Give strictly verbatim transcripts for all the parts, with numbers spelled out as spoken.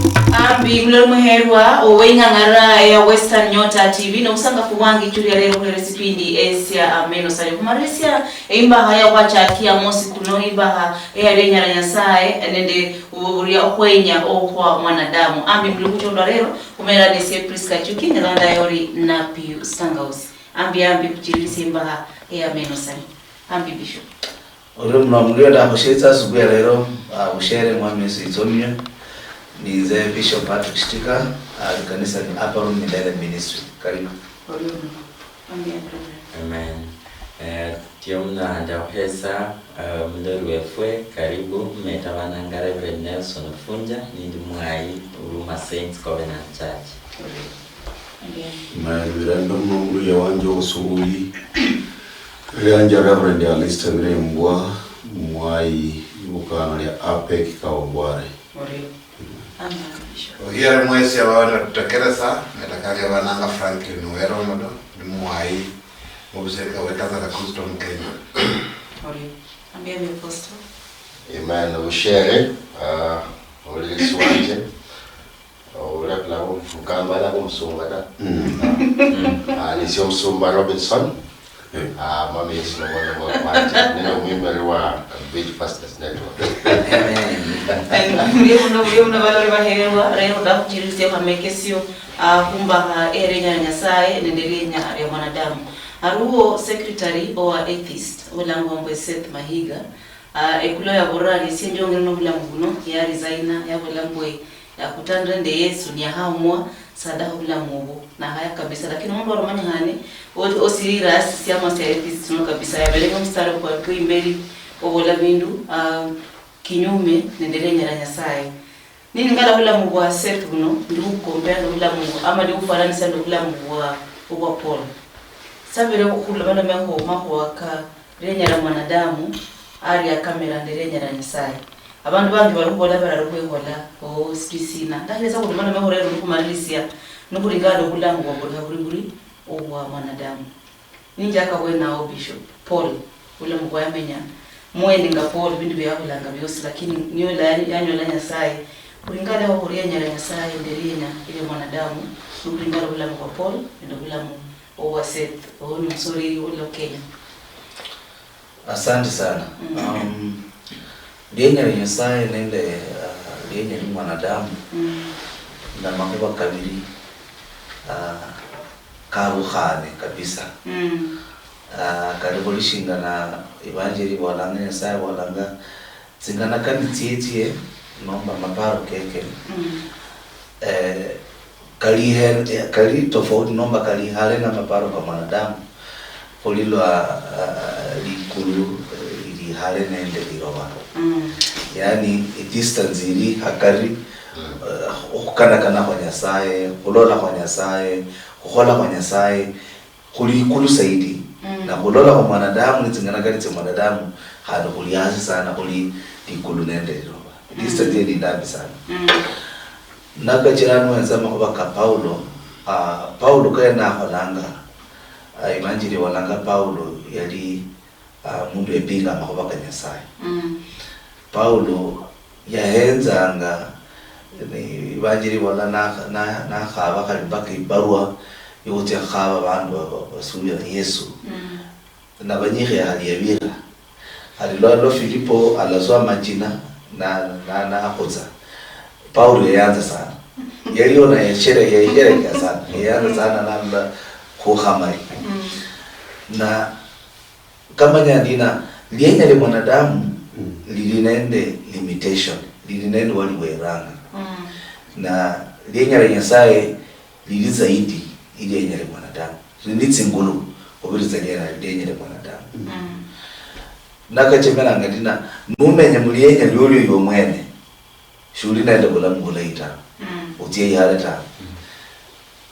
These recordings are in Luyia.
Ambi muloli muherwa oweng'ang'ara eya Western Nyota T V, nobusangafu bwange ichuli ya lero khulera esipindi esia Ameno Sale. Khumalirisia eimbaha ya khwachakia mosi kuno, imbaha eya lenyala Nyasaye nende oburia okhwenya okhwa mwanadamu. Ambi muli khuchondwa lero, khumera nesie Prisca Chuki, nilanda yori Napiu Stangausi. Ambi, ambi khuchililisia imbaha eya Ameno Sale. Ambi Bishop. Orio muno mulio ndakhushetsa asubuhi ya lero, ah, bushere Mwami Yesu itsomio. Ninze Bishop Patrick Shitika, ah, likanisa ni Upper Room Milele Ministry. Karibu. Orio muno. Amen. Amen. Eh, tio muna ndakhuhetsa, eh, mulori wefwe, karibu, meta bananga Reverend Nelson Funja, nindi mwayi, Huruma Saints Covenant Church. Orio. Amen. Naye birendo muno muluya wanje obusubuhi. Erianje Reverend Alistair Birembwa, mwayi ibukano lya APEC Kawangware. Orio. Amen, Bishop. Ohiere mwesi ababa nibatutekeresa, ngetakanga abananga Franklin Were Omodo, ndi mwayi mubusirika bwe Kanisa ka Kristo mu Kenya. Orio. Ambia Apostle. Amen. Obushere, ah, omulirisi wanje. Oulapulapho Mukamba alapho Musunga ta. Mm. Ah, nisio Musumba Robinson. Mm. Ah, Mwami Yesu nobola bwa kwanje. Nino omwimberi wa Beach Pastors Network. Amen. Mulie muno, mulie muno balori baherwa, lero ndakhuchirisia khamekesio, ah, khumbaha erienya lya Nyasaye nende erienya lya mwanadamu. Aliwo secretary owa atheist, olangwa mbwe Seth Mahiga. Ah, ekulo yaborera ari, esie njongere nobulamu buno, ya resigna, yabola mbwe, yakutandira nende Yesu, niyahaumwa, sadakha obulamu obo, nakhaya kabisa. Lakini omundu waromanyikhane, o-, osirira asi siama sia atheist sino kabisa, yaberenge omustari kwa, kwa imberi, obola bindu, ah, kinyume nende lienya lia Nyasaye. Nilingala bulamu bwa Seth buno, ndikhukombea nobulamu, ama ndikhufananisia nobulamu bwa, obwa Paul. Sabire okhulomalomekho makhuwa ka lienya lia mwanadamu, ari akamera nende lienya lia Nyasaye. Abandu bangi bali khubola barali khwekhola, oo, sijui sina. Ndakhiresa khulomalomekho rero nikhumalirisia, nikhulingala obulamu bwa buli habuli buli obwa mwanadamu. Ninjaka bwenawo, Bishop, Paul, bulamu bwayamenya mwene nga Paul, bindu byayabolanga biosi, lakini niyola ya-, yanyola Nyasaye. Khulingana nende lienya lia Nyasaye nende lienya lia mwanadamu, nikhulingana bulamu bwa Paul nende bulamu obwa Seth, oyo ni omusoreri olila Kenya. Asante sana. Mm. Um, lienya lia Nyasaye nende, uh, lienya lia mwanadamu, mm, na makhuba kabili, uh, karukhane kabisa. Mm. Ah, kali khuli shingana Evanjeli ibolanga, Nyasaye abolanga, tsinganakani tsietsie, nomba maparo keke, mm, eh, kali he-, kali tofauti nomba kali hale na maparo ka mwanadamu, khuli lwa, ah, likulu, eh, lili hale nende liloba. Mm. Yaani, distance ili hakari, mm, eh, okhukanakana khwa Nyasaye, khulola khwa Nyasaye, khukhola khwa Nyasaye, khuli ikulu zaidi. Mm. Na khulola khwa mwanadamu, ne tsinganakani tsia mwanadamu, khandi khuli hasi sana khuli likulu nende liloba. Mm. Distance eyo ni ndambi sana. Mm. Nakachira niwenza amakhuba ka Paulo, ah, Paulo kayali nakholanga, ah, Evanjeli ibolanga Paulo yali, ah, mundu yepinga amakhuba ka Nyasaye. Mm. Paulo yahenzanga, ni Evanjeli ibola nakha-, na-, nakhaba khali mpaka ibarua yokhutsia khukhaba abandu ba-, ba-, basubira Yesu. Mm. Nabanyikhi khali yabira. Khali lwa, lwa Filipo alaswa amachina na, na, nakhutsa. Paulo yeyanza sana. Yaliyo na yashere-, yayisherekea sana. Yeyanza sana nalola khukhamali. Mm. Na kamanya ndina, lienya lia mwanadamu, mm, lili nende limitation, lili nende wali weranga. Mm. Na lienya lia Nyasaye lili zaidi ilienya lia mwanadamu. Lili nitsingulu khubiriza lienya, lienya lia mwanadamu. Mm. Nakachemeranga ndina, numenya mulienya liolio iwe mwene, shuli nende bulamu bulayi tawe. Mm. Utsia ihale tawe. Mm.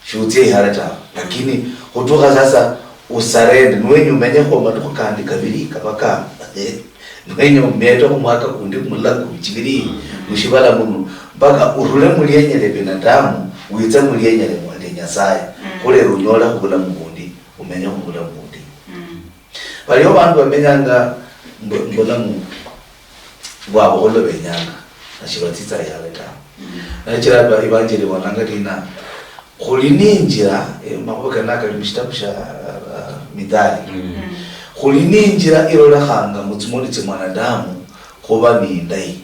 Shutsia ihale tawe. Mm. Lakini khutukha sasa usarende, niwenya umenyekho matukhu kandi kabili kaba ka, niwenya umetekho mwaka kundi mulala kuchibili, mm, mushibala muno, mpaka urule mulienya lia binadamu, witse mulienya lia mwa-, lia Nyasaye. Mm. Khulero unyolekho bulamu bundi, umenyekho bulamu bundi. Mm. Baliho bandu bamenyanga mbu-, mbulamu bwabo khulwa benyanga, nashibatsitsa ihale tawe. Nachira ibanjili ibolanga ndina, khuli ninjira, eh, makhuwa kene kali mushitabu shia, ah, Mithali. Khuli ninjira ilolekhanga mutsimoni tsia mwanadamu khuba nindayi.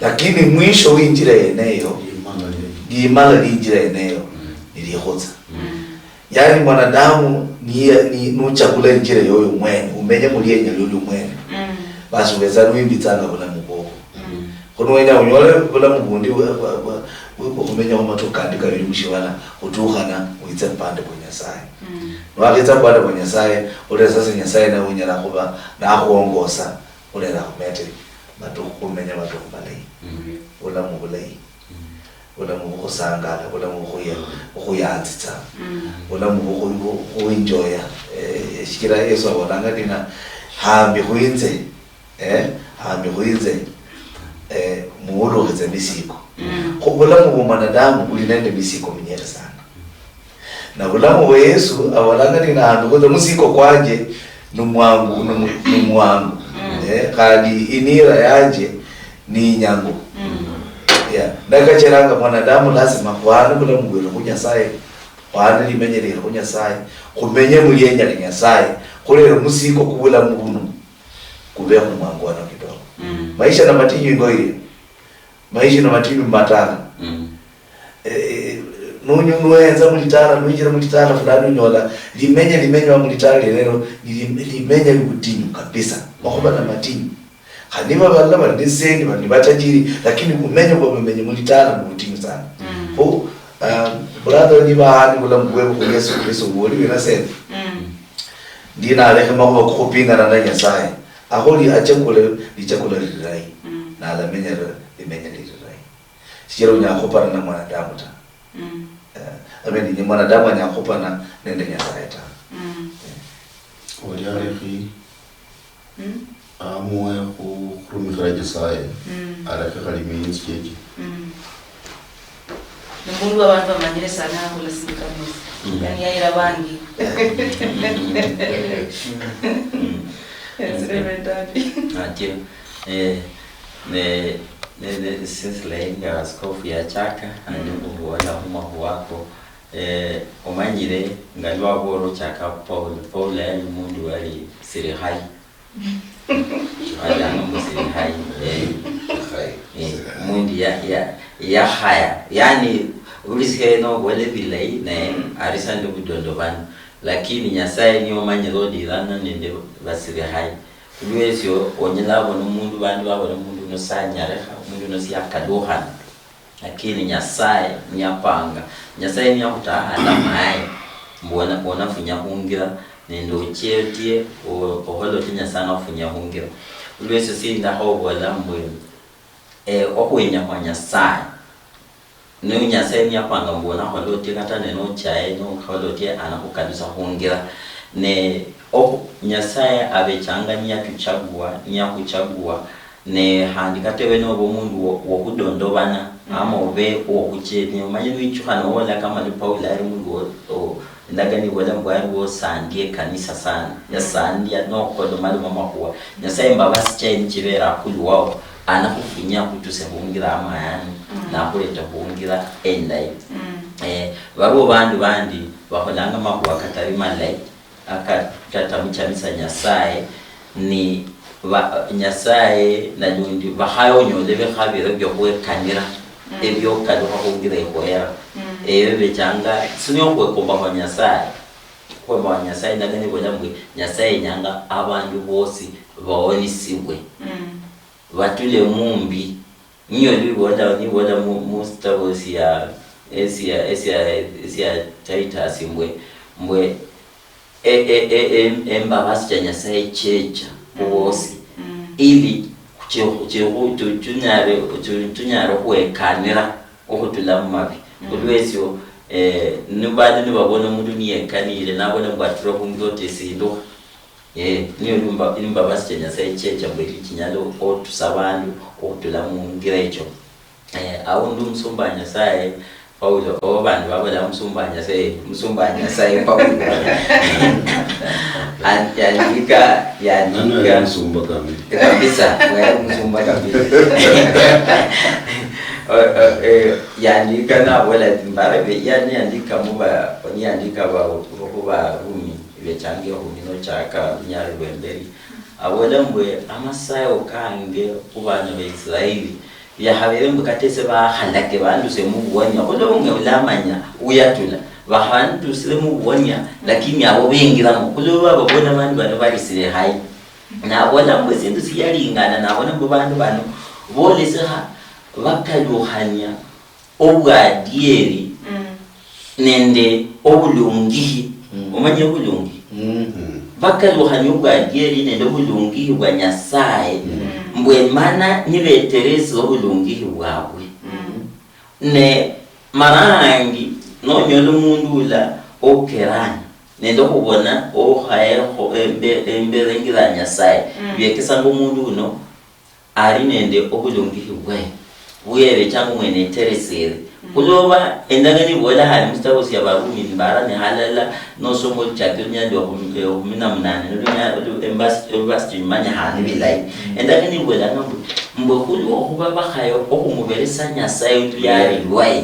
Lakini mwisho weinjira yeneyo, limala lienjira yeneyo, nilikhutsa. Yaani mwanadamu niye, ni, nuchagula injira yoyo mwene, umenye mulienya lioyo mwene, basi ubetsa nuimbitsanga bulamu bwobo. Kho niwenya unyole bulamu bundi bwa, bwa, bwa, bwa, bwa khumenyakho matukhu kandi kabili mushivala, khutukhana witse bupande bwa Nyasaye. Niwakhetsa bupande bwa Nyasaye, olera sasa Nyasaye nawe unyala khuba nakhuongosa, olera khumete matukhu, khumenya matukhu malayi, bulamu bulayi. Bulamu bukhusangala, bulamu bukhuya-, bukhuyanzitsa, bulamu bukhu-, bu-, bukhuenjoya. Eh, shichira Yesu abolanga ndina, hambi khwinze, eh, hambi khwinze, eh, muhulukhitse misiko. Khu bulamu bwa mwanadamu buli nende misiko minyere sana. Na bulamu bwa Yesu abolanga ndina, hambi khwinze, musiko kwanje ni mwangu, ni mu-, ni mwangu. Eh, khandi inira yanje ni inyangu. Yeah. Ndakachiranga mwanadamu lazima khwane bulamu bweru khu Nyasaye, khwane limenya lieru khu Nyasaye, khumenye mulienya lia Nyasaye, khulera musiko ku bulamu buno kube khu mwangu wano kidogo. Maisha na matinyu ingo iye. Maisha na matinyu matala. Eh, nunyu-, nuenza mulitala, nuinjira mulitala fulani, unyola limenya limenywa mulitala lienelo ni lim-, limenya libutinyu kabisa. Makhuba na matinyu. Khandi niba balala bali nesendi, bali nibatajiri, lakini bumenya bwa bamenya mulitala ni butinyu sana. Kho, um, brother, niba hani bulamu bwebo khu Yesu Kristo, bwoli wina sendi. Ndi nalekhe makhuba kukhupingana na Nyasaye. Akholi achakule lichakula lililayi. Nalamenya li-, limenya lililayi. Shichira unyala khupana na mwanadamu ta. Eh, I mean, ni mwanadamu anyala khupana nende Nyasaye ta. Eh. Oli alekhi amue khu-, khurumikhira Nyasaye, alekhe khali miyinzi cheche. Ni mundu wa bandu bamanyire sana, akhola sindu kama esi. Yani yayira bangi. Ensirembe ndandi. Atyo, eh, ne, ne, ne, since like nga askofu yachaka, andi khubola khumakhuwa ako, eh, omanyire nga lwabola ochaka Paulo, Paulo yali mundu wali siri hai. Alano musiri hai, eh. Eh, mundu ya, ya, yakhaya. Yani, buli sikhaye nobola ebilayi, naye arisa ndi budondobano. Lakini Nyasaye niye omanyire odirana nende basiri hai. Khulwesyo, onyala abona omundu, bandu babola omundu uno sanyarekha, omundu uno siyakalukhana. Lakini Nyasaye niyapanga. Nyasaye niyakhutaha alama yaye, mbu ona-, onafunya khungira, nende ochie otie, o-, okhole otie Nyasaye nakhufunya khungira. Khulwesyo sindakha obola mbu, eh, okhwenya khwa Nyasaye. Ne Nyasaye niyapanga mbu onakhole otie kata nenochaye, nokhola otie anakhukalusa khungira. Ne okhu-, Nyasaye abechanga niyatuchagua, niyakhuchagua, ne khandi kata ewe noba omundu wo-, wokhudondobana, ama obe owokhuchemia, omanye niwichukha nowola kama ni Paulo ali mundu wo-, o-, endagano ibola mbu ali wosandia ekanisa sana. Yasandia nokhola maloma makhuwa. Nyasaye mbabasi chaye nichibera akulu wao, anakhufunya akhutuse khungira amayani, nakhuleta khungira endayi. Eh, baliwo bandu bandi bakholanga makhuwa katali malayi, akatamuchamisa Nyasaye, ni ba-, Nyasaye nalundi bakhaya onyole ebikhabiro biokhwekanira, ebiokalukha khungira ekhoyera. Eyo bechanga, sinio khwekomba khwa Nyasaye. Khwekomba khwa Nyasaye, ndakana ibola mbwe Nyasaye yenyanga abandu bosi baonisibwe. Batule mumbi. Niyo nibola, nibola mu, mu sitabo sia, esia, esia, esia Titus mbwe, mbwe, e, e, e, e, embabasi cha Nyasaye checha khubosi. Ili chi-, chi-, khu-, tu-, tunyale, tu-, tunyale khwekanira okhutula mumabi. Khulwesyo, eh, nibali nibabona omundu niyekanire, nabola mbwe atula khungira oti esindukha. Eh, niyo nimba-, nimbabasi cha Nyasaye checha mbwe chinyala otusa abandu okhutula mungira echo. Eh, aundi omusumba wa Nyasaye Paulo, oba bandi babola omusumba wa Nyasaye, omusumba wa Nyasaye Paulo. An-, yandika, yandika. Nani yali omusumba kamili? Kabisa, yali omusumba kabisa. Eh, eh, eh, yandika nabola ati, mbarabe, yani yandika muba, niyandika ba, khuba Rumi, ibechanga ekhumi nochaka lunyali lwemberi. Abola mbwe, amasayo kange khubana ba Israeli, biakhabere mbwe kata ese bakhalake banduse mubuwanya, khulwa umwe ulamanya uyatula, bakhandusire mubuwanya, lakini abo bengiramo, khulwa babona bandu bano barisire hayi. Nabola mbwe sindu siyalingana, nabona mbwe bandu bano bolesekha bakalukhania obwadieri nende obulungihi. Omanye obulungihi? Bakalukhania obwadieri nende obulungihi bwa Nyasaye, mbwe mana nibeteresa obulungihi bwabwe. Ne marangi nonyola omundu ula okerana nende okhubona okhayeho embe-, embere engira ya Nyasaye, biekesanga omundu uno ari nende obulungihi bwaye, bweyebechanga omwene eteresere. Khuloba endagano ibola handi musitabo sia Barumi, nibarane halala, nosoma oluchakiro lunyali lwa khumi, eh, khumi na munane, nolunya-, olu-, embas-, ebasi imanye handi bilayi. Endagano ibolanga mbu, mbwe khulwo khuba bakhaya okhumuberesa Nyasaye oluyali lwaye,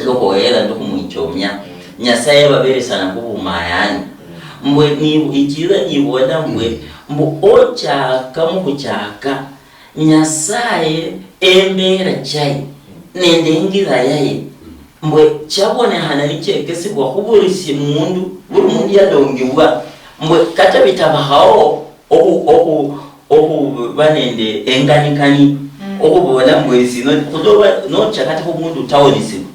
lukhoyera nende okhumwichomia, Nyasaye yababeresana khubumayani. Mbwe ni, ichira nibola mbwe, mbu ochaka mukhuchaka, Nyasaye embeera chaye nende engira yaye, mbwe chabonekhana nichekesibwa khubuli si mundu, buli mundu yalongibwa, mbwe kata bitabakhawo okhu-, okhu-, okhuba nende enganikani, okhubola mbwe sino, khuloba nocha kata khumundu utawonisibwa.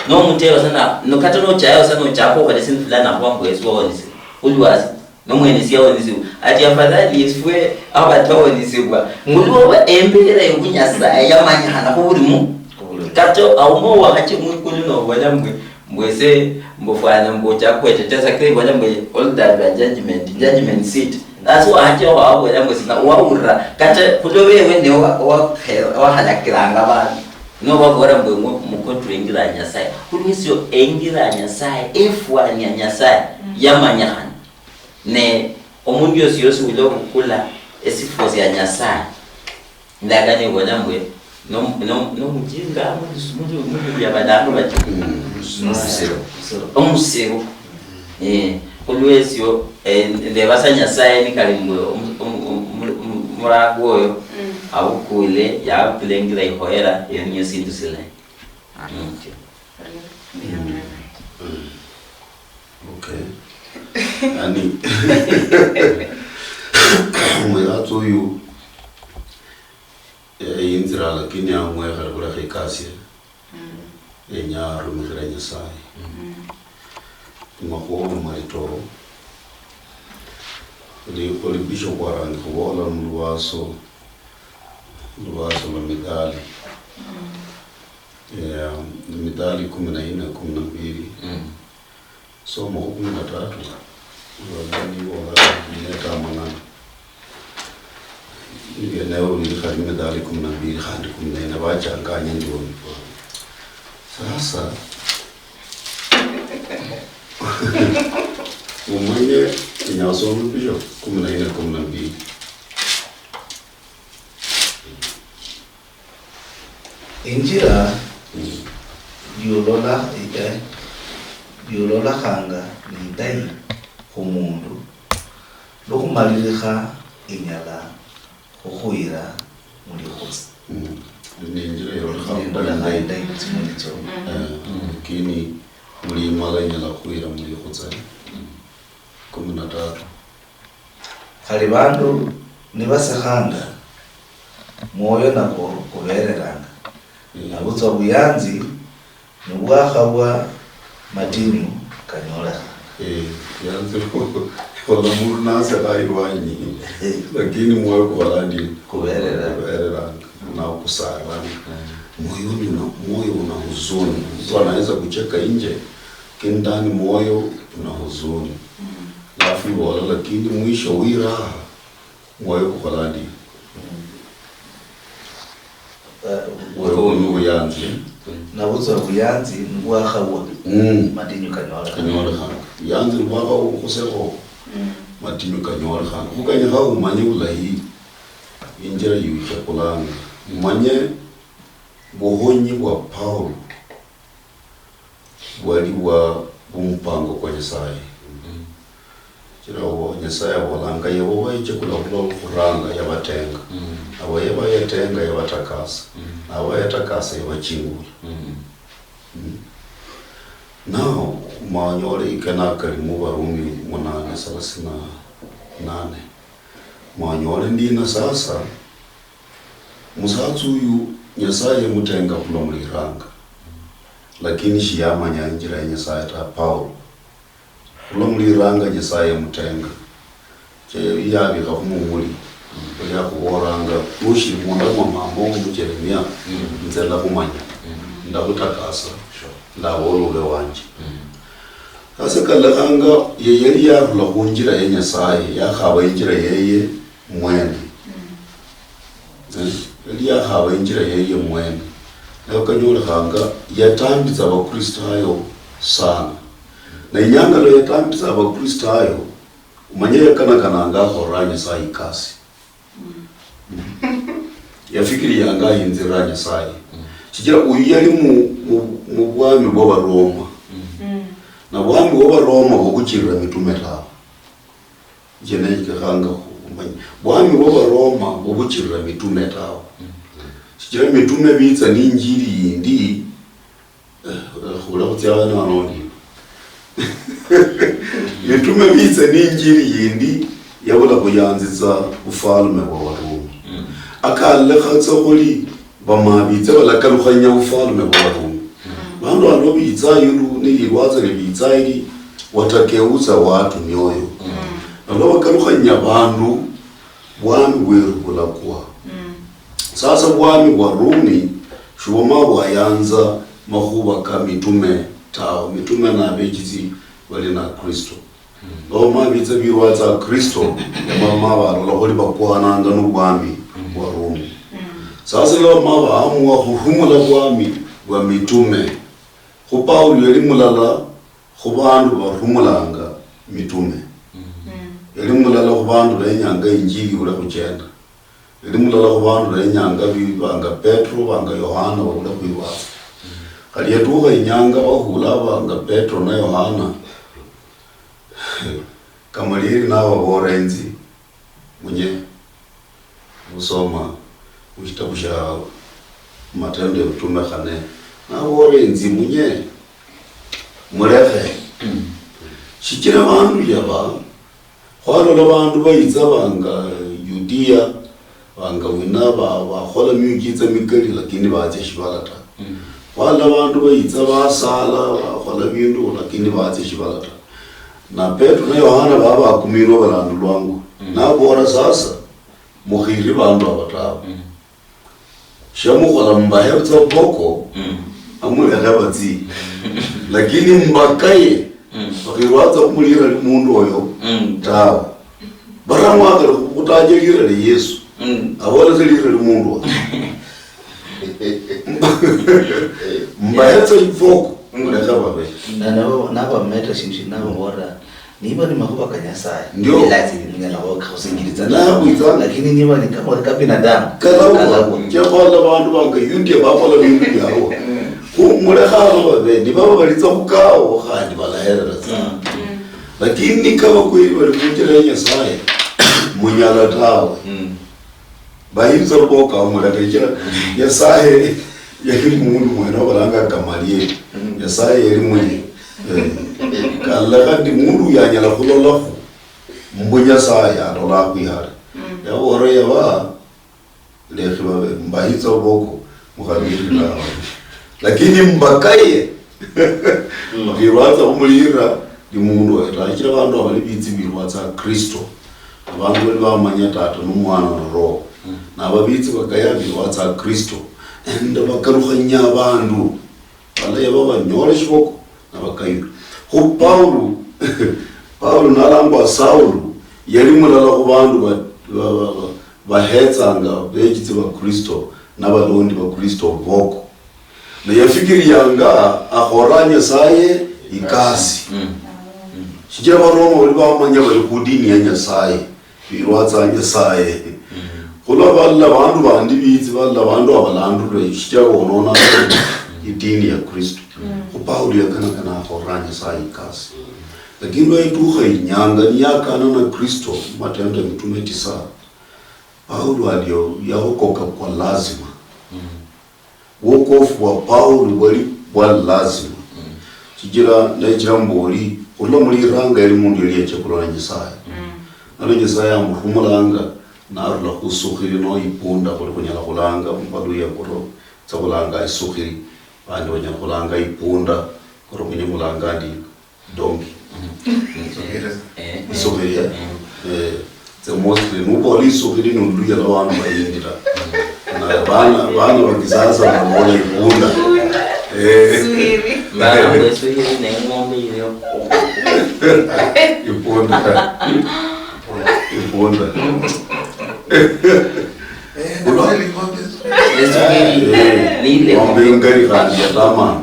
Nomuteba sana, no kata nochayo sana, ochaka okhola esindu fulani, akhuba mbwe esi wawonisibwa. Ulwasi. Nomwene siyawonisibwa. Ati afadhali efwe abatawonisibwa. Mulwoba embera yobu Nyasaye yamanyikhana khubuli mu-, kata auma wakhache mwikulu nobola mbwe, mbwe ese, mbwe fwana, mbwe ochaka khwetetesa, kila ibola mbwe, all that by judgment, judgment seat. That's why hache wabola mbwe sina, wawulira, kata khuloba ewe ne wa-, wa-, wakhalakiranga abandu. Nobabola mbwe mu-, mukotwe engira ya Nyasaye. Khulwesio engira ya Nyasaye efwani ya Nyasaye yamanyikhana. Ne omundu yosi yosi ula obukula esifwo sia Nyasaye, ndakana ibola mbwe nom-, nom-, nomujinga, mundu, mundu, mundu ya balanga bati, omusiru. Omusiru. Eh, khulwesio, eh, ndebasa Nyasaye nikali mbwe omu-, omu-, omu-, omu-, murago oyo abukule, yabukule engira ikhoyera, eyo niyo sindu silayi. Mm. Okay. Yani, omwirasi oyu, eh, yinzira, lakini amwekhala khulekha ikasi ye. Yenya arumikhire Nyasaye. Makhuwa malito, oli, oli Bishop warangi khubola mu lubaso, lubaso lwa Mithali. Yeah, Mithali kumi na nne, kumi na mbili. Soma khu kumi na tatu, ulola nibola neta amang'ana. Nibio nabo bili khali Mithali kumi na mbili khandi kumi na nne, bachanganya ndio nibona. Sasa, umanye, inyasoma Bishop kumi na nne, kumi na mbili. Injira yulola, eh, yulolekhanga nindayi khumundu, lukhumalilikha inyala khukhuyira mulikhutsa. Mm. Ni injira yolekha indayi khutsimoni tsio. Eh, lakini mulimala inyala khukhuyira mulikhutsa. Kumi na tatu. Khali bandu nibasekhanga, mwoyo nakwo kubereranga. Mm. Nabutswa buyanzi nibwakhabwa, matinyu kanyolekhanga. Eh, yanzi khola mundu nasekha ilwanyi, lakini mwoyo kukhola ndi? Kuberera. Kubereranga, nakukusaranga. Mm. Moyoni una, moyo una huzuni. Mtu anaweza kucheka nje, lakini ndani moyo una huzuni. Mm. Alafu ibola, lakini mwisho wiraha, mwoyo kukhola ndi? Mm. Eh, mwoyo kuli ni buyanzi. Nabutswa buyanzi nibwakhawa, mm, matinyu kanyolekhana. Kanyolekhana. Buyanzi nibwakhawa bukhusekho, mm, matinyu kanyolekhana. Khukanyekha umanye bulayi injira yuchakulanga. Umanye Buhonyi bwa Paulo bwali bwa bumupango kwa Nyasaye. Chira wo Nyasaye abolanga, Yehova yechekula khulwa khuranga yabatenga. Abo yaba yatenga yabatakasa. Abo yatakasa yabachingula. Now, manyole ikena kali mu Barumi munane thelathini na nane. Manyole ndina sasa, musatsa uyu Nyasaye yamutenga khulwa muliranga, lakini shiyamanya injira ya Nyasaye ta. Paulo, khulwa muliranga Nyasaye yamutenga. Che yabikha khumumuli, khuli akhubolanga, "Nushiri munda mwa mama wo mu Jeremia, inze ndakhumanya, ndakhutakasa, ndabola ube wanje." Sasa kalekhanga ye yali yarula khunjira ya Nyasaye, yakhaba injira yeye mwene. Eh, yali yakhaba injira yeye mwene. Nayo kanyolekhanga yatambitsa Abakristayo sana. Na inyanga lwa yatambitsa Abakristayo, umanye yakanakananga akhorera Nyasaye ikasi. Yafikirianga ahinzira Nyasaye. Shichira uyu yali mu, mu, mu bwami bwa Baroma. Na bwami bwa Baroma bubuchirira mitume tawe. Jene ngekhanga khumanya. Bwami bwa Baroma bubuchirira mitume tawe. Shichira mitume bitsa ni injili yindi, eh, khula khutsia wena wanondi. Mitume bitsa ni injili yindi yabula khuyanzitsa bufalme bwa Baroma. Akalekha tsa khuli bamabitse balakalukhanya bufalme bwa Baroma. Bandu bano bitsa yulu ni lilwatsa libitsa ili, watakeuza watu mioyo. Nalwo bakalukhanya bandu, bwami bweru bulakwa. Sasa bwami bwa Rumi shiboma bwayanza makhuba ka mitume tawe. Mitume nabechitsi bali na Kristo. Loma bitsa birwatsa Kristo, bama balola khuli bakwananga nobwami bwa Rumi. Sasa loma baamua khurumula bwami bwa mitume. Khu Paulo yali mulala khu bandu barumulanga mitume. Yali mulala khu bandu benyanga injili ibule khuchenda. Yali mulala khu bandu benyanga bi-, banga Petro, banga Yohana babule khwirwatsa. Khali yatukha inyanga bakhula banga Petro na Yohana, Gamalieli nababoolera inzi, munye, musoma mushitabu shia Matendo ya Mitume khane, naboolera inzi, munye, mulekhe. Shichira bandu yaba, khwalola bandu bayitsa banga Yudia, banga wina, ba-, bakhola miuchitsa mikali, lakini batsia shivala ta. Khwalola bandu bayitsa basala, bakhola bindu, lakini batsia shivala ta. Na Petro na Yohana baba bakumirwe balandulwangwa. Nabola, sasa, mukhiri bandu aba tawe. Shamukhola, mbahe tsa boko, amulekhe batsi. Lakini mbakaye, bakhirwatsa khumulira li mundu oyo tawe. Baramwakala khutaja lira li Yesu. Abola tsa lira li mundu oyo. Mbahe tsa boko, mulekhe babe. Na nabo nabameta shindu shina, nababola, niba ni makhuba ka Nyasaye, ndio, lazima munyala khusingiriza. Nabwitsa. Lakini niba ni kama ka binadamu, kalabwa. Kalabwa. Chekhola bandu banga Yudia bakhola bindu byabo. Khu mulekha abo babe, nibaba balitsa khukawo, khandi balaherera tsa. Lakini nikaba kweli bali munjira ya Nyasaye, munyala tawe. Bayinza luboka omulala, ichira Nyasaye yali mundu mwene obalanga Gamalieli. Nyasaye yali mwenye. Eh, kala khandi mundu uyo anyala khulolakhu mbu Nyasaye alola akhwihale. Yabola yaba, lekhi babe, mbayitsa oboko, mukhabirira awo. Lakini mbakaye, bakhirwatsa khumulira ni mundu oyo ta. Shichira bandu abali bitsi birwatsa Kristo, abandu bali bamanya Tata nu Mwana na Roho. Nababitsi bakaya birwatsa Kristo, ende bakalukhanya abandu. Balaya baba banyole shiboko, nabakaywa. Khu Paulo, Paulo nalangwa Saulo, yali mulala khu bandu ba, ba, ba, ba, bahetsanga bechitsi ba Kristo nabalondi ba Kristo boko. Ne yafikirianga akhora Nyasaye ikasi. Shichira Baroma bali bamanya bali khu dini ya Nyasaye. Birwatsa Nyasaye. Khulwa balala bandu bandi bitsi, balala bandu abalandulwe, shichira bonona idini ya Kristo. Khu Paulo yakana kana akholera Nyasaye ikasi. Lakini lwa itukha inyanga niyakana na Kristo, Matendo ya Mitume tisa, Paulo alio yaokoka kwa lazima. Wokofu bwa Paulo bwali bwa lazima. Shichira nechira mboli, khurula muliranga yali mundu yali yecha khulwa na Nyasaye. Nalo Nyasaye amurumulanga, narula khusukhiri no ipunda, khuli khunyala khulanga, mubaluya kuro, tsa khulanga isukhiri, bandi banyala khulanga ipunda, kuro khunyala khulanga ndi donkey. Eh. Isukhiri, eh? Eh, tse mostly, nubola isukhiri ni luluya lwa bandu bayindira. Na bana, bana ba kisasa babola ipunda. Eh. Isukhiri. Mara isukhiri ne ng'ombe ile. Ipunda. Ipunda. Eh, ng'ombe ingali khandi yatamana.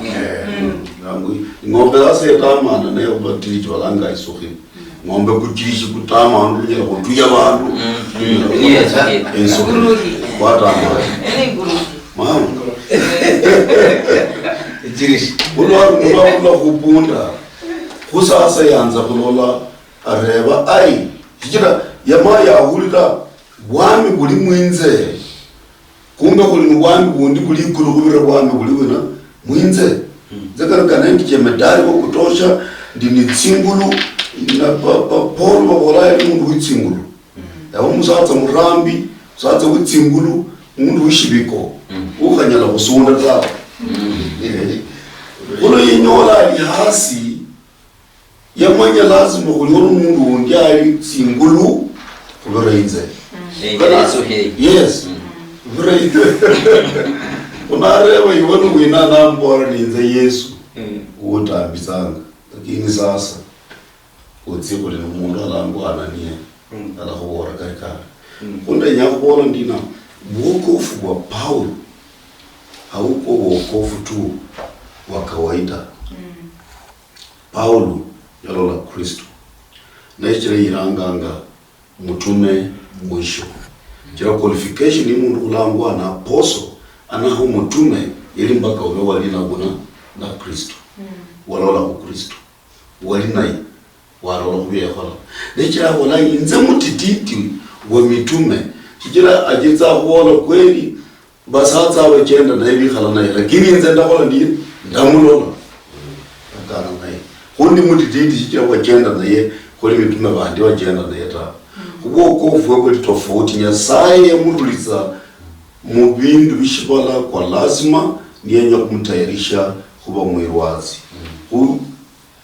Ng'ombe sasa yatamana naye khubatirichi balanga isukhiri. Ng'ombe kuchirishi kutamana kunyala khutuya bandu. Yes, okay. Isukhiri. Kwatamana. Mama. Ichirishi. Kulwa kulwa khupunda. Khusasa yanza khulola areba ai. Shichira yama yahulira bwami buli mwinze. Kumbe khuli ni bwami bundi buli ikulu khubira bwami buli wina mwinze. Nze kano kana ndi jemedari wa kutosha, ndi ni tsingulu, na pa, pa, Paul babola yali mundu wi tsingulu. Yaba musatsa murambi, musatsa wi tsingulu, mundu wi shibiko, ukhanyala khusunda tawe. Eh. Khuno yenyola ali hasi, yamanya lazima khuliho nomundu undi ali tsingulu khubira inze. Yes. Khubira inze. Khunareba iwe nuwina, nambola ninze Yesu. Uwo utambitsanga. Lakini sasa, utsi khuli nomundu alangwa Anania, alakhubola kali kali. Khundenya khubola ndina, bwokofu bwa Paulo, hauko bwokofu tu bwa kawaida. Paulo yalola Kristo. Nechira yiranganga mutume mwisho. Chira qualification ya mundu khulangwa na apostle, anaho mutume, yali mpaka ube wali na buna na Kristo. Walola khu Kristo. Wali naye. Walola khu byekhola. Nechira abola, inze mutititi wa mitume. Shichira achetsa khubola kweli, basatsa abachenda naye bikhala naye, lakini inze ndakhola ndi ndamulola. Ndakana naye. Khundi mutititi shichira wachenda naye, khuli mitume bandi wachenda naye ta. Khubwokofu bwe buli tofauti, Nyasaye yamurulitsa mu bindu bishibala kwa lazima, niyenya khumutayarisha khuba mwirwatsi. Khu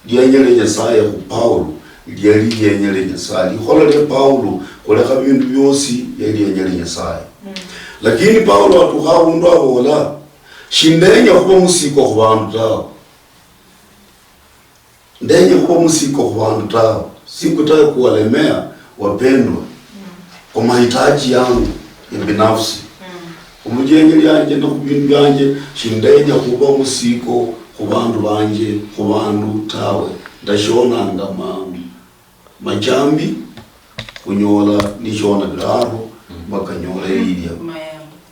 Lienya lia Nyasaye khu Paulo liali lienya lia Nyasaye. Likhola lia Paulo khulekha bindu biosi liali lienya lia Nyasaye. Lakini Paulo atukha abundu abola, shindenya khuba musiko khu bandu tawe. Ndenya khuba musiko khu bandu tawe. Sikutaka kuwalemea wapendwa kwa mahitaji yangu ya binafsi. Khumujenje lianje na khubindu bianje, shindenya khuba musiko khu bandu banje, khu bandu tawe. Ndashonanga ma-, machambi, khunyola nishona biraro, mpaka nyole ilya.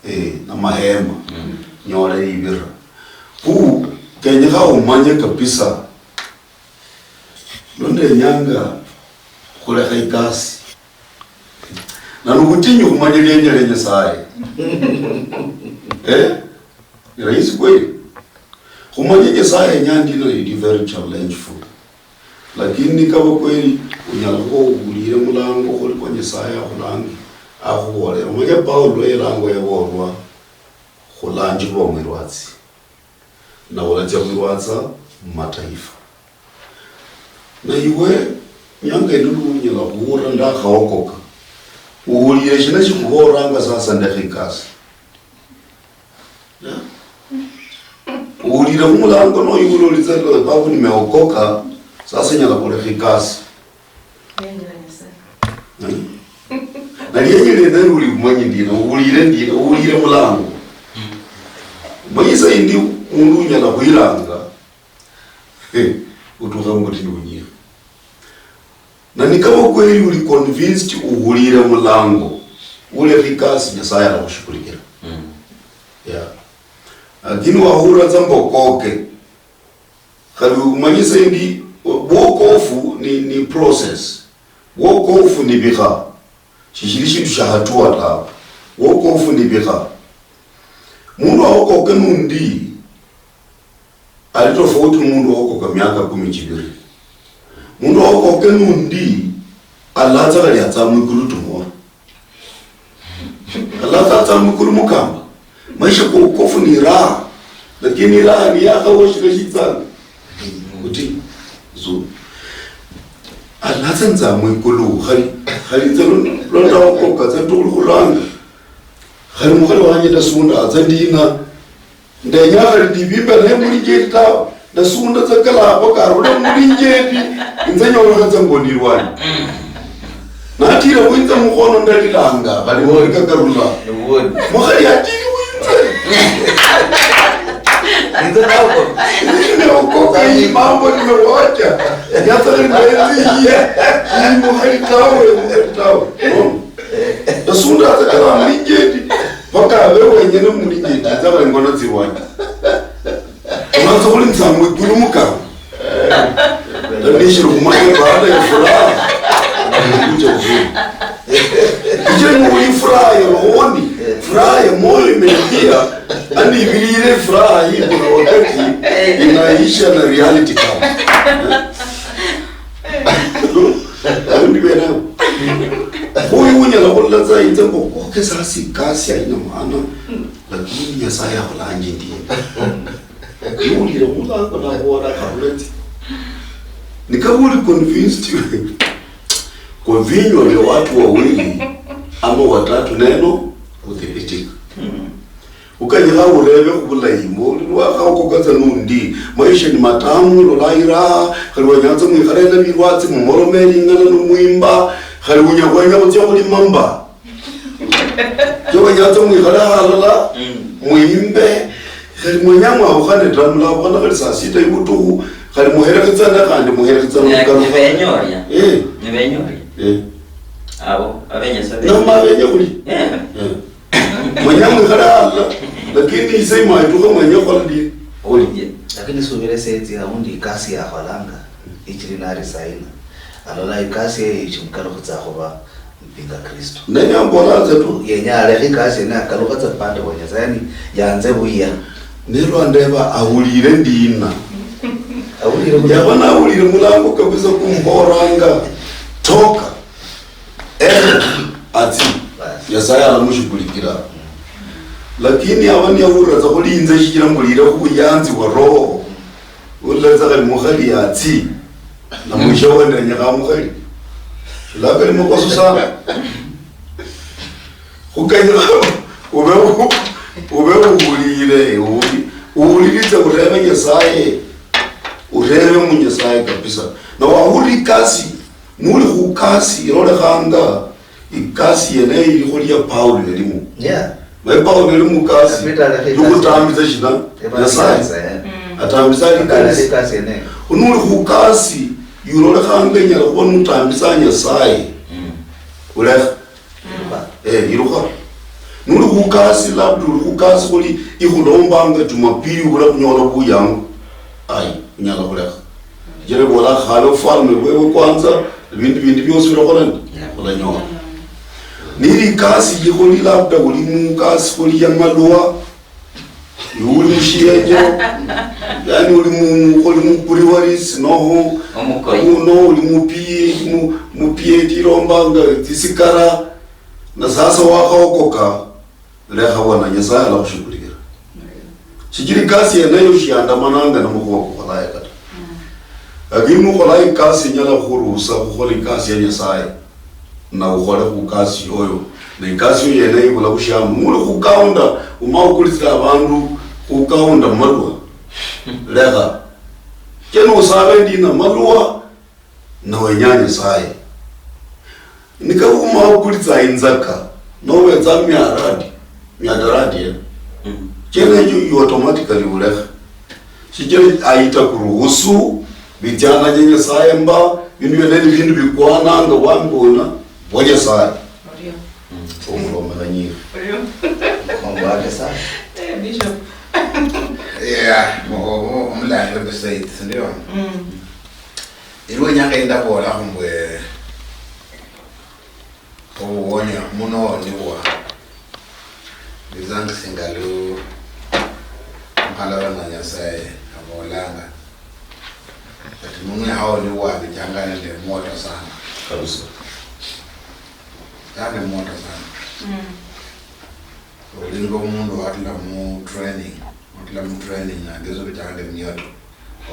Eh, na mahema. Nyole ibira. Khu, kenyekha umanye kabisa, lwa ndenyanga khulekha ikasi. Na nubutinyu khumanya lienya lia Nyasaye. Eh? Ni rahisi kweli? Khumanya Nyasaye yenya ndina, it is very challengeful. Lakini nikaba kweli unyala khuba ubulire mulango khuli kwa Nyasaye akhulangi, akhubolera. Omanye Paulo elango yabolwa, khulanji khuba mwirwatsi. Na ulatsia khwirwatsa mu mataifa. Na iwe, nyanga ino nunyala khuhulira ndakhaokoka, uhulire shina shikhubolanga sasa ndekhe ikasi? Yeah? Uhulire khumulango noyihula olitsa, "Babu, nimeokoka, sasa nyala khulekha ikasi." Nali enyelene uli umanyi ndina, uwulire ndina, uwulire mulango. Manyi isa indi mundu unyala khwiranga, eh, utukha mubutini bunyikha. Na nikaba kweli uli convinced uwulire mulango, Ulekha ikasi, Nyasaye alakhushukulikhira. Yeah. Lakini wahulira tsa mbokoke. Khali umanyise ndi, wokofu ni, ni process. Wokofu ni bikha. Shishili shindu sha hatua tawe. Wokofu ni bikha. Mundu waokoke nundi, ali tofauti ni mundu waokoka miaka kumi chibiri. Mundu waokoke nundi, alatsa khali atsa mwikulu tumwa. Alatsa atsa mwikulu mukamba. Maisha kwa ukofu ni raha. Lakini raha ni yakhawo shina shitsanga. Kuti. So, alatsa nza mwikulu. Khali, khali nze lo-, londaokoka, tsa tuli khuranga. Khali mukhali wanje ndasunda, atsa ndina. Ndenya khali ndibimbe naye mulinjeti tawe. Ndasunda tsa kalapa karula mulinjeti, inze nyolekha tsa ngoni ilwanyi. Natira khwinza mukhono ndalilanga, bali mori kakarula. Mukhali atiri winze. Inze naokoka. Inze naokoka, hii mambo nimewacha. Nyasa ni mwenzi hii. Hii mukhali tawe, mukhali tawe. Ndasunda tsa kala mulinjeti. Paka abe wenyene mulinjeti, tsa bali ngono tsilwanyi. Unaanza kulinza mwikulu mukao. Nishiri kumanya baada ya furaha. Kuja uzuri. Kije ni furaha ya rohoni, furaha ya moyo imeingia, ani ibilire furaha hii kuna wakati inaisha na reality kama. Aundi bena. Huyu unyala kulatsa inze ngo, okay, sasa ikasi haina maana, lakini Nyasaye akholanje ndiye. Niulire mulango nakubola kabuleti. Nikaba uli convinced kwa vinywa vya watu wawili ama watatu, neno huthibitika. Ukanyikha urebe khubulayi, mbu lwakhaokoka tsa nundi, maisha ni matamu, lola iraha, khali wanyanza mwikhale na bilwatsi, mumolome lingana numwimba, khali unya-, wenya khutsia khulima mba. Kyo mwenyatsa mwikhale halala, mwimbe. Khali mwenya mwabukhane ta, mulabukhana khali saa sita ibutukhu, khali muherekhetsane khandi muherekhetsane. Nibenyoria. Eh. Nibenyoria. Eh. Abo abenyesa. Nama abenye khuli. Eh. Eh. Mwenya mwikhale halala, lakini ise imaitukha mwenya khukhola ndie. Khuli ndie. Lakini subira esetsi aundi ikasi yakholanga, ichili nari saina. Alola ikasi eyo ichimukalukhitsa khuba mpinga Kristo. Nenya mbola nze tu. Yenya alekhe ikasi yene akalukha tsa pande wa Nyasaye, yani yanze buya. Nerwa ndeba awulire ndina. Awulire buya. Yaba nawulire mulango kabisa kumboranga. Toka. Eh, atsi. Basi. Nyasaye alamushughulikira. Lakini aba niyawulira tsa khuli inze shichira mbulire khubuyanzi bwa Roho. Uletsa khali mukhali yatsi. Na mwisho wende nyakha mukhali. Shilaka ni mukoso sana. Khukanyikha ube u-, ube uwulire, uwuli-, uwuliritse urebe Nyasaye. Urebe mu Nyasaye kabisa. Na wahulira ikasi, nuli khukasi, ilolekhanga, ikasi yene ilikho lia Paulo yalimu. Yeah. Naye Paulo yali mukasi, yukhutambisa shina? Nyasaye. Atambisa ali kanisa. Unuli khukasi, yulolekhanga inyala khuba nutambisa Nyasaye. Ulekha. Eh, ilukha. Nuli khukasi, labda uli khukasi khuli ikhulombanga Jumapili ubula khunyola buyangu. Ai, unyala khulekha. Jere bola khale ufalme bwewe kwanza, ebindu bindi biosi ulakhola ndi? Ulanyola. Nili ikasi yikholi labda uli mukasi kholi ya malwa, iwe uli mushienje, yani uli mu, kholi mu breweries, noho, noho uli mu P A, mu, mu P A T ilombanga tsisikara, na sasa wakhaokoka, lekha bwana, Nyasaye alakhushukulikhira. Shichira ikasi yeneyo shiandamananga na mukhuwa kukholaya kata. Lakini nukhola ikasi inyala khukhurusa khukhola ikasi ya Nyasaye, na ukhole khu kasi yoyo. Na ikasi yoyo yeneyo ibula bushiamu. Nuli khu counter, uma ukulitsira abandu khu counter malwa. Lekha. Kene usabe ndi na malwa, na wenya Nyasaye. Nikaba uma ukulitsa inzaka, nobetsa miaradi, miadaradi, eh. Chene echo you automatically ulekha. Shichira ayita kuruhusu, bitsiana ja Nyasaye mba, bindu biene ni bindu bikwananga bwambona bwa Nyasaye. Orio. Mm. Omuloma. Asante sana. Eh, Bishop. Yeah, mu-, omu-, omulahira beside, sindio? Mm. Iliwo inyanga yindaboolakho mbwe obuwonia muno nibwa nizangisinga lu omukhalabano wa Nyasaye abolanga ati mundu yahawo nibwa bichanga nende moto sana. Kabisa. Changa moto sana. Mm. Olinga omundu watula mu training, watula mu training, nagezo bichanga nde mioto.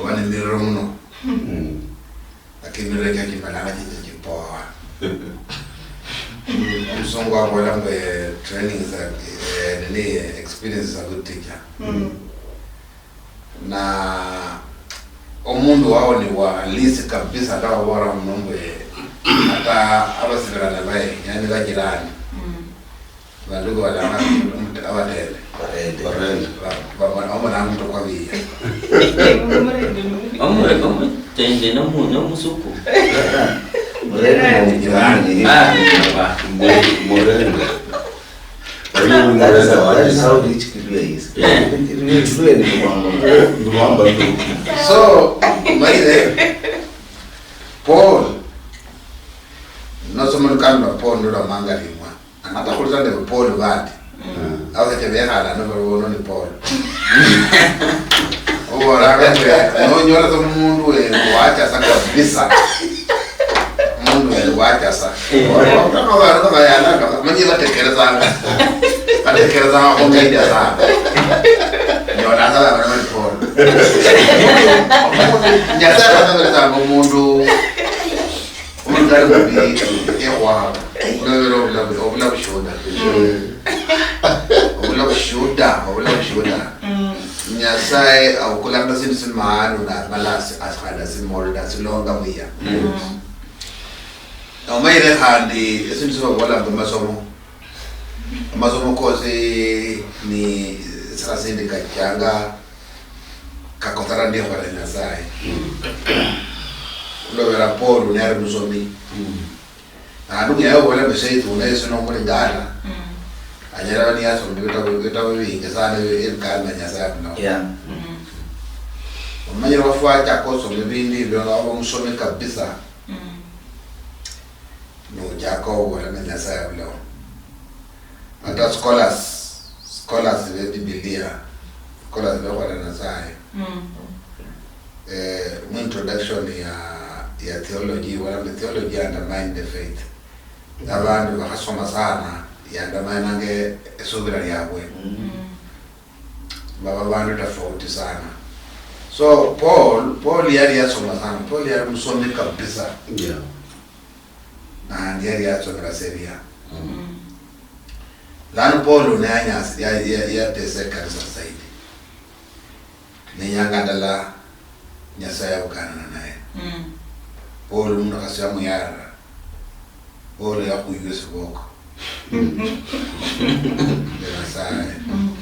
Oba ni miriro muno. Mm. Lakini miriro ekyo kimalanga chicha chipoa. Omusungu wabola mbu, eh, training is a, eh, nini, eh, experience is a good teacher. Mm. Na omundu wao ni wa halisi kabisa, ata wabola muno mbu, eh, ata abasibirana baye, yani bajirani. Mm. Bandu balanga abatende. Barende. Barende. Ba-, ba-, ba-, omulanga mutwe kwa biya. Omutende nomu-, nomusuku. Murende mujirani. Ah, ba. Mu-, murende. That is how, that is how rich Kiluya is. Yeah. Kiluya, Kiluya ni Luhamba. Luhamba tu. So, by the Paul, nosoma lukano lwa Paul, ndola manga limwa. Anata khulira nende Paul bandi. Mm. Abasecha bekhala ano bali bono ni Paul. Obola nonyola sa mundu we wachasa kabisa. Mundu we wachasa. Eh. Obola bandu bayana kama manyi batekerezanga. Batekerezanga kwa media sana. Nyola sa bali ni Paul. Nyasaye ababeresa mundu Omundu ali mubi, ekhwahaba. Olobera obula, obula bushuhuda. Mm. Obula bushuhuda, obula bushuhuda. Mm. Nyasaye abukulanga sindu simaanu namala asi-, asi-, khandi asimolda, asilonga buya. Mm. Omanyire khandi esindu sibabolanga mumasomo. Amasomo kosi ni sikha sindi kachanga kakosana ndikhwera Nyasaye. Khulobera Paul nali musomi. Naandu muyaye obola mbu Seitu uno Yesu nomulingana, anyala ba niyasoma ebitabu, ebitabu bingi sana ebi-, ebikana Nyasaye muno. Yeah. Omanyire wafwe achaka osoma ebindu ebyo, waba omusomi kabisa. Nochaka obola mbu Nyasaye abulao. Ata scholars, scholars be Bibilia, scholars bekhola Nyasaye. Mm. Eh, mu introduction ya, ya theology, bola mbu theology undermine the faith. Abandu bakhasoma sana, yandamananga esubira liabwe. Mm. Baba bandu tofauti sana. So, Paul, Paul yali yasoma sana. Paul yali musomi kabisa. Yeah. Nandi yali yatsomera Seria. Mm. Lano Paul ne anyasi-, ya-, ya-, yatesa ekanisa zaidi. Nenyanga ndala Nyasaye yabukanana naye. Mm. Paul muno khasi yamuyarira. Paul yakhuywa esiboko. Nde Nyasaye. Mm.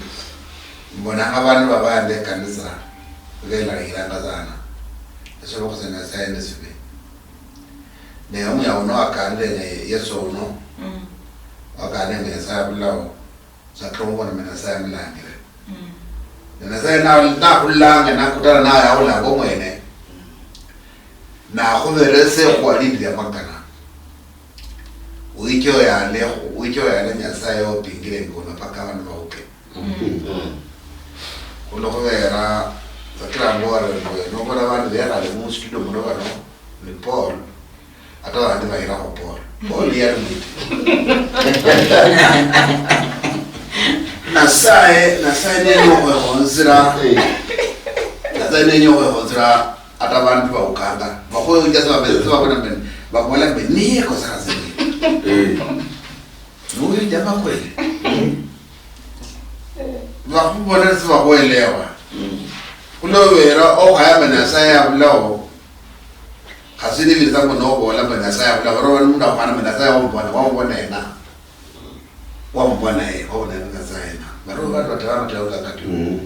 Mbonanga abandu babande ekanisa belarikiranga sana. Esiboko sia Nyasaye nesibi. Ne omuyao uno wakanire ne Yesu uno, mm, wakanire ne Nyasaye abulao, sakira omubona mbu Nyasaye amulangire. Mm. Ne Nyasaye na-, nakhulanga, nakutana nawe aulanga omwene, nakhubera esekhuwa lindi lia makana. Wiche oyale, wiche oyale Nyasaye opingire ingona paka abandu bauke. Mm. Khuno khubera, sakira mbola mbwe, nobona abandu bekhale mu studio muno bano, ni Paul, ata bandi bayirakho Paul. Paul yali mwiti. Nasaye, Nasaye nenya okhwekhonzira. Nasaye nenya okhwekhonzira ata bandu baukanga. Bakhoyo just babeza, babona mbene. Babola mbene, niye kosa kazini. Eh. Ni huyu jamaa kweli? Bakhubona sibakhwelewa. Khulobera okhayama Nyasaye abulao. Khasi nibitsa mbu nobola mbu Nyasaye abulao, baroba ni mundu akhwana mbu Nyasaye wamubona, wamubona ena. Wamubona ye, wabona ena Nyasaye ena. Baroba bandu batera amatero kakati. Mm.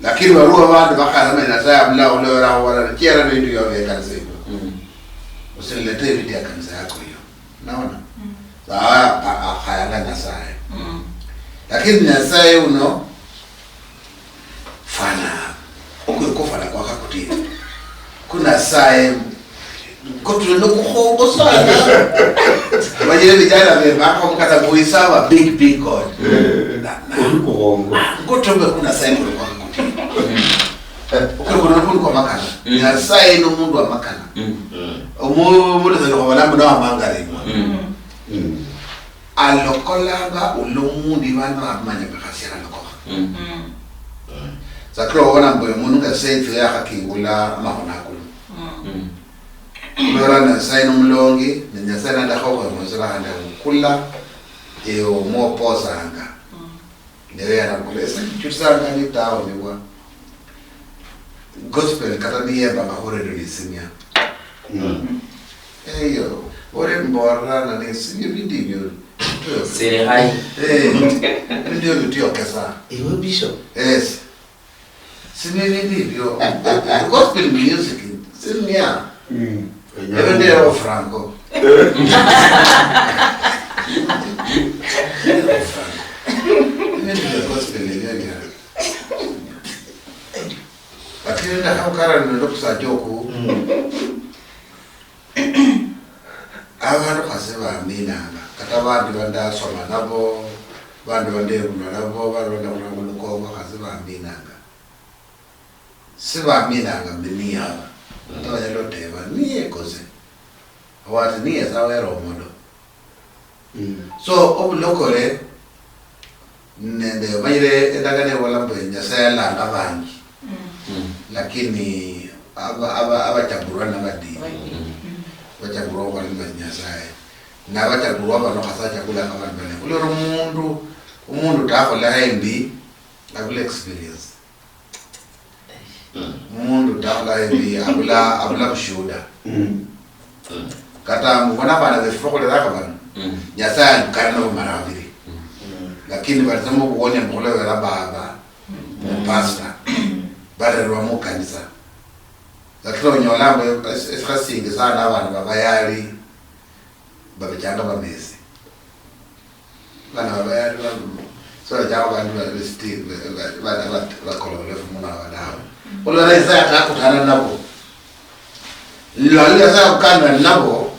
Lakini baroba bandu bakhayama Nyasaye abulao, khulobera akhubona, chiera bindu bia bekanisa ibio. Mm. Usilete ebindu ya kanisa yako hiyo. Naona? Mm. Ba-, a-, akhayanga Nyasaye. Mm. Lakini Nyasaye uno fwana okwekofwana kwakakutira. Ku Nasaye kutule nokukhongo sana. Abanyere vijana vembakho mukata mbu is our big, big God. Na- na- Olukukhongo. Ngotome ku Nasaye kuli kwakakutira. Okuli kuno nokundu kwa makana. Nyasaye nomundu wa makana. Omu- omundu sali khobola mbu nawamangalimwa. Alokolanga ulo mundu ibana bamanya bakhasia alokokha. Sakira obona mbu omundu nga safe yakhakingula amakhono akulu. Khulora Nyasaye nomulongi, ne Nyasaye nadakha okhwemwesera khandi amukula, ewe omwoposanga. Lero yanakula, ese nchutsanga nitaonibwa. Gospel kata niyembanga khu radio nisinia. Eyo, ore mborera na nisinia bindu ibyo. Siri hai. Eh, bindu ibyo bitiokesa. Iwe Bishop. Yes. Sini bindu ibyo. Gospel music, sinia. Ebe ndero Franco. Ndero Franco. Ebindu bya gospel ebyo bya. Lakini ndakhaukara nende okusajja oku. Abandu khasi baminanga. Kata bandi bandasoma nabo, bandi bandebulwa nabo, bandi bandakholanga mulukongo, khasi baminanga. Sibaminanga mbu niyaba. Kata banyala oteba, niyekose. Oba ati, niyesa wera omodo. So, obulokole, nende, omanyire endagano ebola mbu Nyasaye alanga bangi. Lakini aba- aba- abachagurwa nabadidi. Bachagurwa obwami bwa Nyasaye. Nabachagurwa bano khasa achakulanga abandu bane. Khulero omundu, omundu takhola embi, abula experience. Omundu takhola embi, abula abula bushuhuda. Kata mubona abana befu bakhuleranga bano, Nyasaye alukana nabo mara abiri. Lakini balitsamo obuwonia mbu khulobera baba, mu pastor, barerwa mu kanisa. Lakini onyola mbu es- esikha singi sana abana babayali babichanga bamesi. Bana babayali bano, so chao bandu ba- ba- still ba- ba- ba- ba- bakololefu muno aba dawe. Olwa Nyasaye atakutana nabo. Lwa Nyasaye akukana nabo,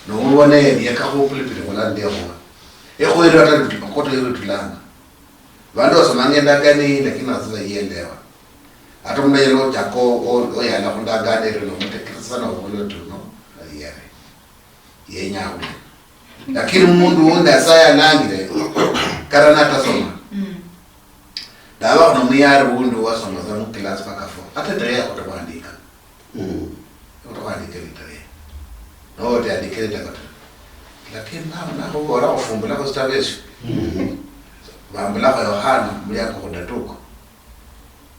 nomubona erieka khupulipiti khula ndekhuwa. Ekhuwere ata koto yero tulanga. Bandu basomanga endagano iyi, lakini nasi bayielewa. Ata omundu anyala ochaka o- o- oyala khundagano erio nomutekeresa sana obola oti uno ayere. Yenya akhule. Lakini omundu wundi Nyasaye alangire, kata natasoma. Ndabakho nomuyari wundi wasoma tsa mu class paka four. Ata tarehe yakhota khwandika. Yakhota khwandika litarehe. Noho oti andike litako ta. Lakini na- nakhubola khufumbulakho tsitabu esio. Bambulakho Yohana, muliako khudatuko.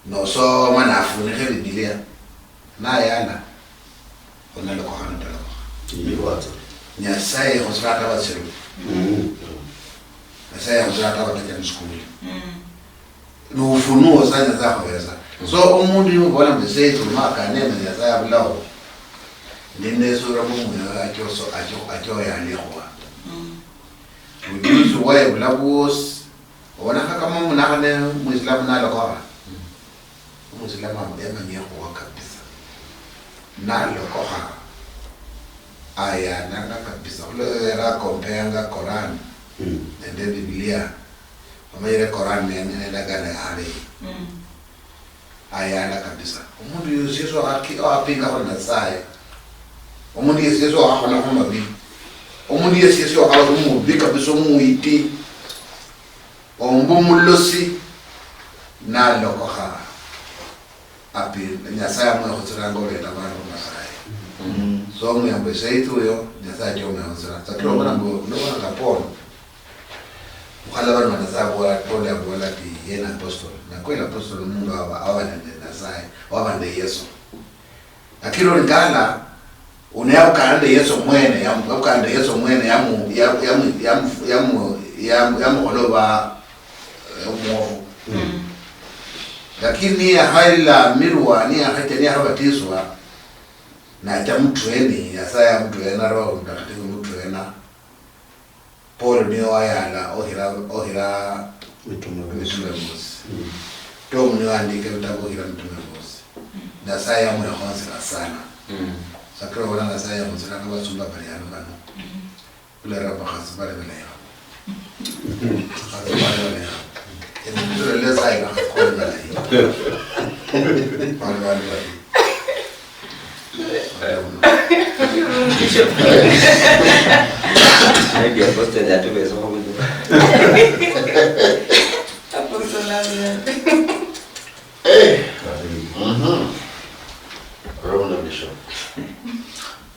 Nosoma nafunikha Bibilia. Nayala. Onalokokha notalokokha. Nyasaye khusira ata batsiru. Nyasaye khusira ata batacha musikuli. Ni ufunuo sa Nyasaye akhubesa. So omundu nimubola mbu ise ithuma kanene Nyasaye abulaho, ndi nesura mumwoyo achoso acho achoyalikhwa. Ujuzi waye bula bwosi. Obonakhakamo omunakhane Muislamu nalokokha. Omuislamu am- yamanya ekhuwa kabisa. Nalokokha, ayananga kabisa. Khulwera akompeanga Koran nende Bibilia. Omanyire Koran ne- ne- nendagano yahale. Ayala kabisa. Omundu yosi yosi owaki- owapingakho Nasaye. Omundu yesi yesi owakholakho mabi. Omundu yesi yesi okhaba omubi kabisa, omwiti, ombu omulosi, nalokokha. Api- Nyasaye amwekhutsiranga olenda abandu khu Nasaye. So omuyambo esaidi oyo, Nyasaye achia omwekhutsira. Sakira obona mbu nobona nga Paul, mukhalaba nende Nyasaye abola, Paul abola ati, yena apostle. Na kweli apostle ni mundu waba, waba nende Nyasaye, waba nende Yesu. Lakini olingala, uno yabukana nende Yesu mwene, yamu- yabukana nende Yesu mwene, yamu- yamu- yamu- yamu- yamu- yamu- yamu- yamukholoba, eh, omwofu. Lakini niyakhalamirwa, niyakhacha, niyakhabatiswa, nacha mutreni, Nyasaye amutrena, Roho Mtakatifu mutrena. Paul niye owayala okhira, okhira Mitume bosi. Mitume bosi. Tom niye wandika ebitabu hira mitume bosi. Nyasaye yamwekhonsera sana. Sakira obola Nyasaye yakhonsera nga basumba bali ano bano. Kulera bakhasi bali baleha. Bakhasi bali baleha. Emitulele sayi bakhasi bali baleha. Bali bali baleha. Maybe Apostle yatubesamo buno. Apostle Alan. Eh. Mhm. Roho na Bishop.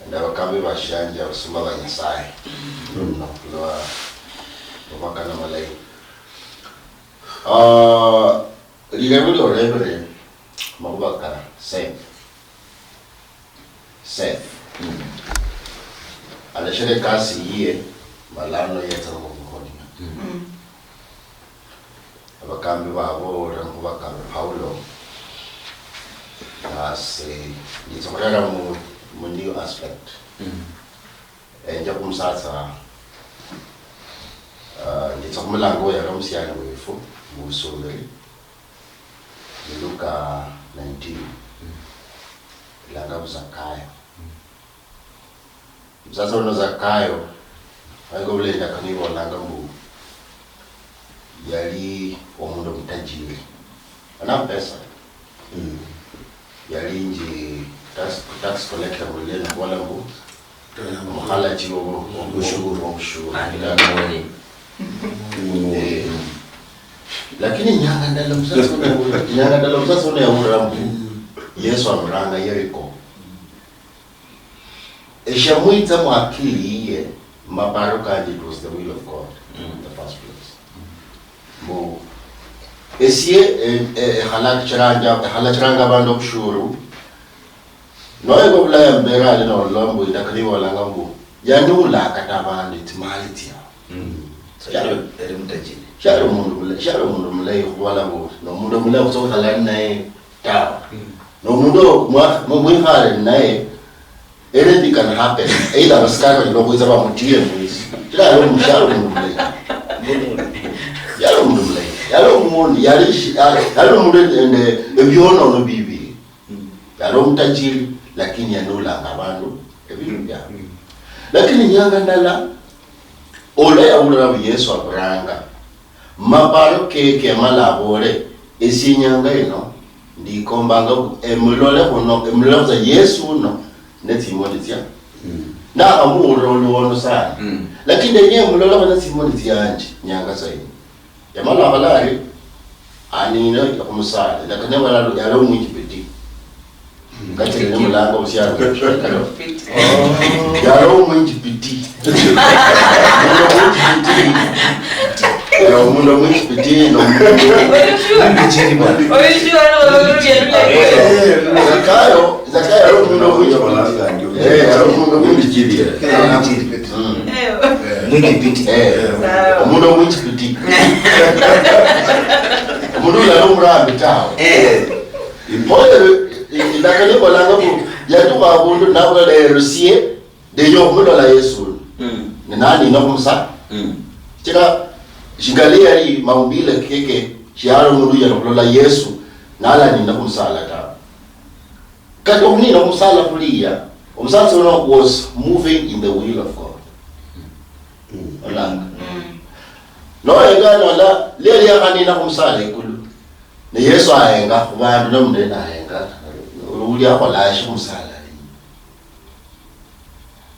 Ndabakambi bashanje abasumba ba Nyasaye. Nokulwa obakana malayi. Ah, lirebo lyorebere makhuba ka Seth. Seth. Aleshere ekasi yiye, malano yetsa khukhonya. Abakambi baboolera mukhuba ka Paulo, nasi nditsa khurera mu, mu new aspect. Enje khumusatsa, ah, nditsa khumulanga oyo yali omusiani wefu mubusumbiri, mu Luka nineteen, ilanga bu Zakayo. Omusatsa uno Zakayo, aliko bulayi ndakano ibolanga mbu yali omundu omutajiri. Ana pesa. Yali nji tax, tax collector mulile nabola mbu omukhalachi wobu-, wobushuru, wobushuru. Eh. Lakini inyanga ndala omusatsa uno yabula, inyanga ndala omusatsa uno yabula mbu Yesu amuranga Yeriko. Eshamwitsa mu akili yiye, mumaparo kanje, it was the will of God in the first place. Mbu, esie, eh, eh, ekhalachiranga, ekhalachiranga abandu obushuru, noyeba obulayi ambera ali nolola mbu indakano ibolanga mbu, yanula kata abandu etsimali tsiabo. Shali, eri mutajiri. Shali omundu mulayi, shali omundu mulayi khubola mbu, nomundu mulayi khutsa khukhala ninaye. Tawe. Nomundu mwa-, mu-, mwikhale ninaye, anything can happen. Either abasikari banyala okhwitsa bamutiye mwisi. Shilali omu-, shali omundu mulayi. Shali omundu mulayi. Yali omundu, yali shi-, yali, yali omundu nende ebionono bibi. Yali omutajiri, lakini yanulanga abandu ebindu biabwe. Lakini inyanga ndala, olwa yawulira mbu Yesu aburanga, maparo keke yamala abole, esie inyanga ino, ndikombanga mbu emulole khuno, emulole khutsa Yesu uno, netsimoni tsia. Nakhamuwulira oluwono sana. Lakini ndenya emulole khuna tsimoni tsianje, inyanga tsa ino. Yamala akhola ari, anine khumusala, lakini yali, yali omwinjipiti. Kachiri ni mulanga obusialo. Yali omwinjipiti. Omundu omwinjipiti. Omundu omwinjipiti, no omundu Zakayo, Zakayo yali omundu omwinjipiti. Eh, yali omundu omwinjipiti. Mwinjipiti. Eh, omundu omwinjipiti. Omundu uyo yali omurambi tawe. Mbo lero, i-, indakano ibolanga mbu, yatukha abundu nabula lero sie, ndenya okhumulola Yesu uno. Ne nanina khumusala. Shichira, shingali yali maumbile keke, shiali omundu unyala khulola Yesu, nalanina khumusala tawe. Kata okhunina khumusala khulia, omusatsa uno was moving in the will of God. Olanga. Noyenga nola, lia liakhanina khumusala ikulu. Ne Yesu ahenga khubandu, nomundu yena ahenga, uli akhola shi khumusala?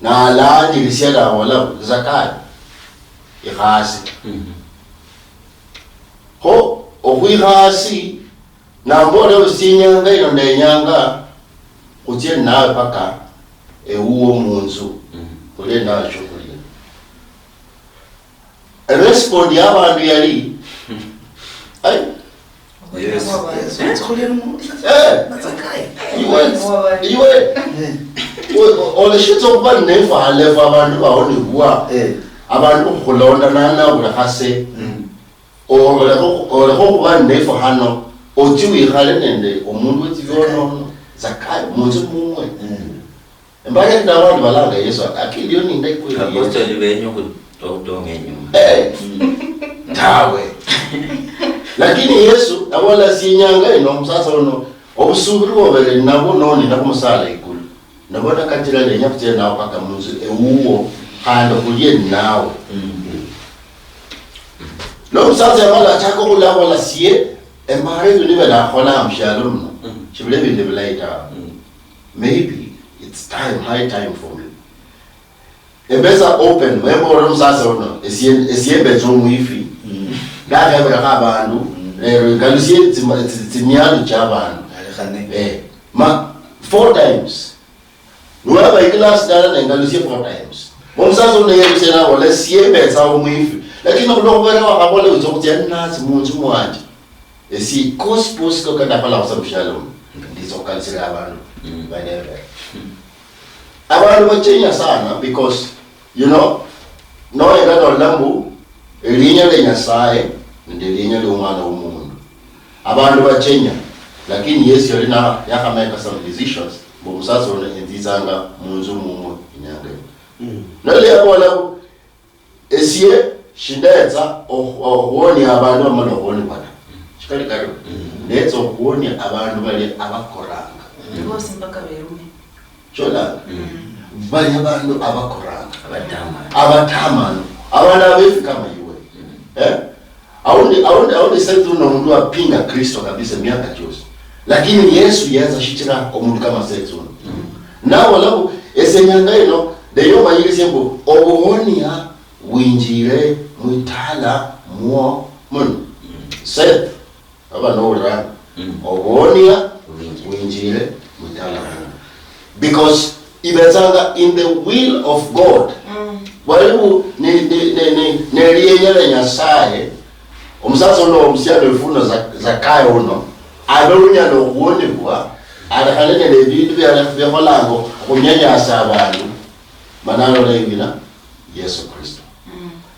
Nalanjirisia nabola, Zakayo, ikha hasi. Kho okhwikha hasi, nambola, usi inyanga ino ndenyanga khutsie ninawe paka ewuwo munzu, khulie ninawe shiokhulia. Erespondi ya abandu yali, ai, eh, iwe, iwe, we-, o-, oleshitsa okhuba ninefwe halefu abandu bawo nibwa, abandu khukhulonda nana buli khase, olekho, olekho okhuba ninefwe hano, otsi wikhale nende omundu wetsibionono, Zakayo, munzu mumwe. Embara indi abandu balanga Yesu, akili yo nindayi kweli. Apostoli benyu khu-, okhutonga enyuma. Eh, tawe. Lakini Yesu abola, "Sienyanga ino omusatsa uno, obusuubiri bwobere nabwo noni nabwo musala ikulu." Nabona kachira lenya khutsya nawo paka munzu ewuwo, khandi khulie nawe. Nomusatsa yamala achaka okhulabola sie, embara ebindu bia nakhola mushialo muno, shibula ebindu bilayi tawe. Maybe it's time, high time for me. Emesa open, mwembola omusatsa uno, esie, esie mbetsa omwifi. Ndakheberakho abandu, lero engalusie tsima-, tsi-, tsimiandu chia abandu. Eh, ma, four times. Niwaba iclass ndala nengalusie four times. Omusatsa uno yerusia nabola, "Esie mbetsa omwifi." Lakini khulwa khubera wakhabola witsa okhutsia ninasi munzu mwanje. Esie kosi kosi ko kadakhola khusa mushialo muno, nditsa okhukalusira abandu banebere. Abandu bachenya sana because, you know, noenga nolola mbu elinya lia Nyasaye nende elinya lia omwana womundu. Abandu bachenya, lakini Yesu yali na, yakhameka some decisions, mbu omusatsa uno enzitsanga munzu mumwe inyanga ino. Nali yabola mbu, "Esie shindetsa okhu-, okhuwonia abandu bamala okhuonibwa ta." Shikali kario. Ndetsa okhuwonia abandu balia abakoranga. Bosi mpaka berume. Cholanga. Balia abandu abakoranga. Abatamanu. Abatamanu. Abandu abefi kama iwe. Eh? Aundi, aundi, aundi Seth uno omundu wapinga Kristo kabisa miaka chiosi. Lakini Yesu yetsa shichira omundu kama Seth uno. Nabola mbu, "Esie nyanga ino, ndeyo omanyirisie mbu obuhonia bwinjire mwitala mwo muno." Seth, aba nowuliranga. Obuhonia bwinjire mwitala mwo muno. Because ibetsanga in the will of God. Bwali bu-, ni, ni, ni, ni, nelienya lia Nyasaye, omusatsa uno omusialo efuno Za-, Zakayo uno, abe unyala okhuonibwa, alekhane nende ebindu biale-, biakholanga okhunyanyasa abandu, mana alole ing'ina Yesu Kristo.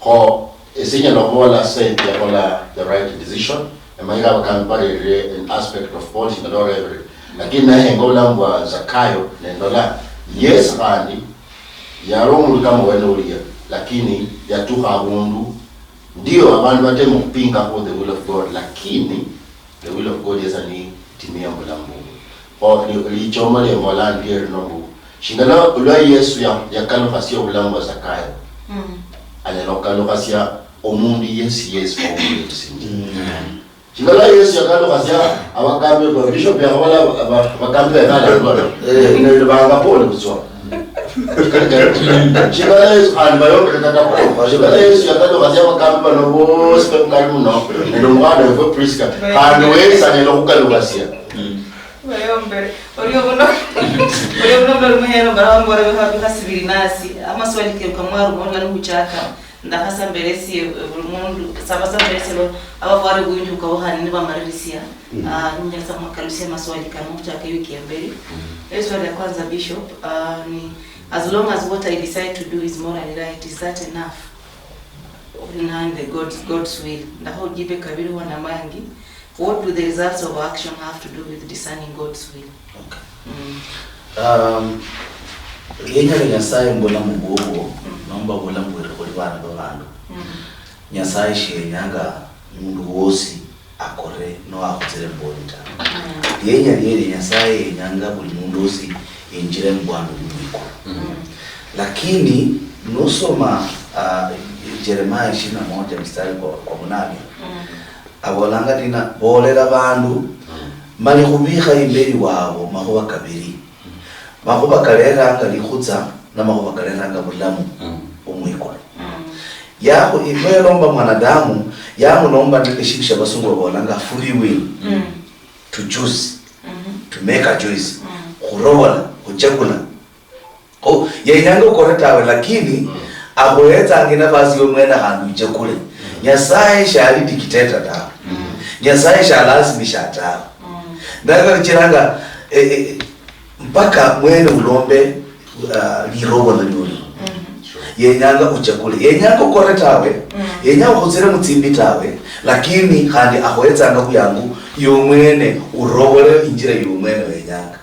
Kho, esie nyala okhubola Saint yakhola the right decision, emanyire abakambi barerire an aspect of Paul, shingala reverend. Lakini nahenga obulamu bwa Zakayo, nendola, yes, khandi, yali omundu kama wene ulia, lakini yatukha abundu, ndio abandu batema okhupingakho the will of God, lakini the will of God yesa nitimia mubulamu bubwe. Kho, li-, lichomo liembola ndie lino mbu, shingala olwa Yesu ya-, yakalukhasia obulamu bwa Zakayo, anyala okhukalukhasia omundu yesi yesi omuyesinjia. Shingala Yesu yakalukhasia abakambi ba bishop yakhabola aba-, aba-, abakambi bekhala bano. Eh, ne banga Paul butswa. Shingala Yesu khandi bayombere kata Paul. Shingala Yesu yakalukhasia abakambi bano bosi bemukali muno. Nende omwana wefwe Prisca. Khandi wesi anyala okhukalukhasia. Bayombere. Orio buno. Orio buno bali muhero, mbara bambora bikha, bikha sibiri nasi. Amaswali keru kamwaru, mwola nukuchaka. Ndakhasa mbelesie, eh, buli mundu, saba sa mbelesie lo, abafware buyunju bukabukhane nibamalilisia. Ah, ninyala sa mwakalusia maswali kano khuchaka ewiki yembeli. Eswali ya kwanza, Bishop, ah, ni, as long as what I decide to do is morally right, is that enough? In hand the God's, God's will. Ndakha ujibe kabili wana mangi. What do the results of action have to do with discerning God's will? Okay. Um, lienya lia Nyasaye mbona mububwo, nomba bulamu bwere khuli bana babandu. Nyasaye shiyenyanga mundu wosi akore noakhutsire mboni ta. Lienya lieli Nyasaye yenyanga buli mundu wosi yinjire mubwandu bubwikulu. Lakini nosoma, ah, Jeremiah ishirini na moja mstari kwa, kwa munane, abolanga ndina, "Bolela bandu, mali khubikha imberi wabo makhuba kabiri. Makhuba kaleranga likhutsa, na makhuba kaleranga bulamu omwikulu." Yakhu-, niwelomba mwanadamu, yamulomba nende eshindu shia basungu babolanga free will. To choose, to make a choice, khurobola, khuchakula. Kho, yenyanga okore tawe, lakini akhuhetsanga inafasi yo mwene khandi uchakule. Nyasaye shali dictator tawe. Nyasaye shalasimisha tawe. Ndakachiranga, eh, eh, mpaka mwene ulombe, ah, lirobola liolio. Yenyanga uchakule. Yenyanga okore tawe. Yenyanga okhutsire mutsimbi tawe. Lakini khandi akhuhetsanga buyangu yo mwene urobole injira yo mwene wenyanga.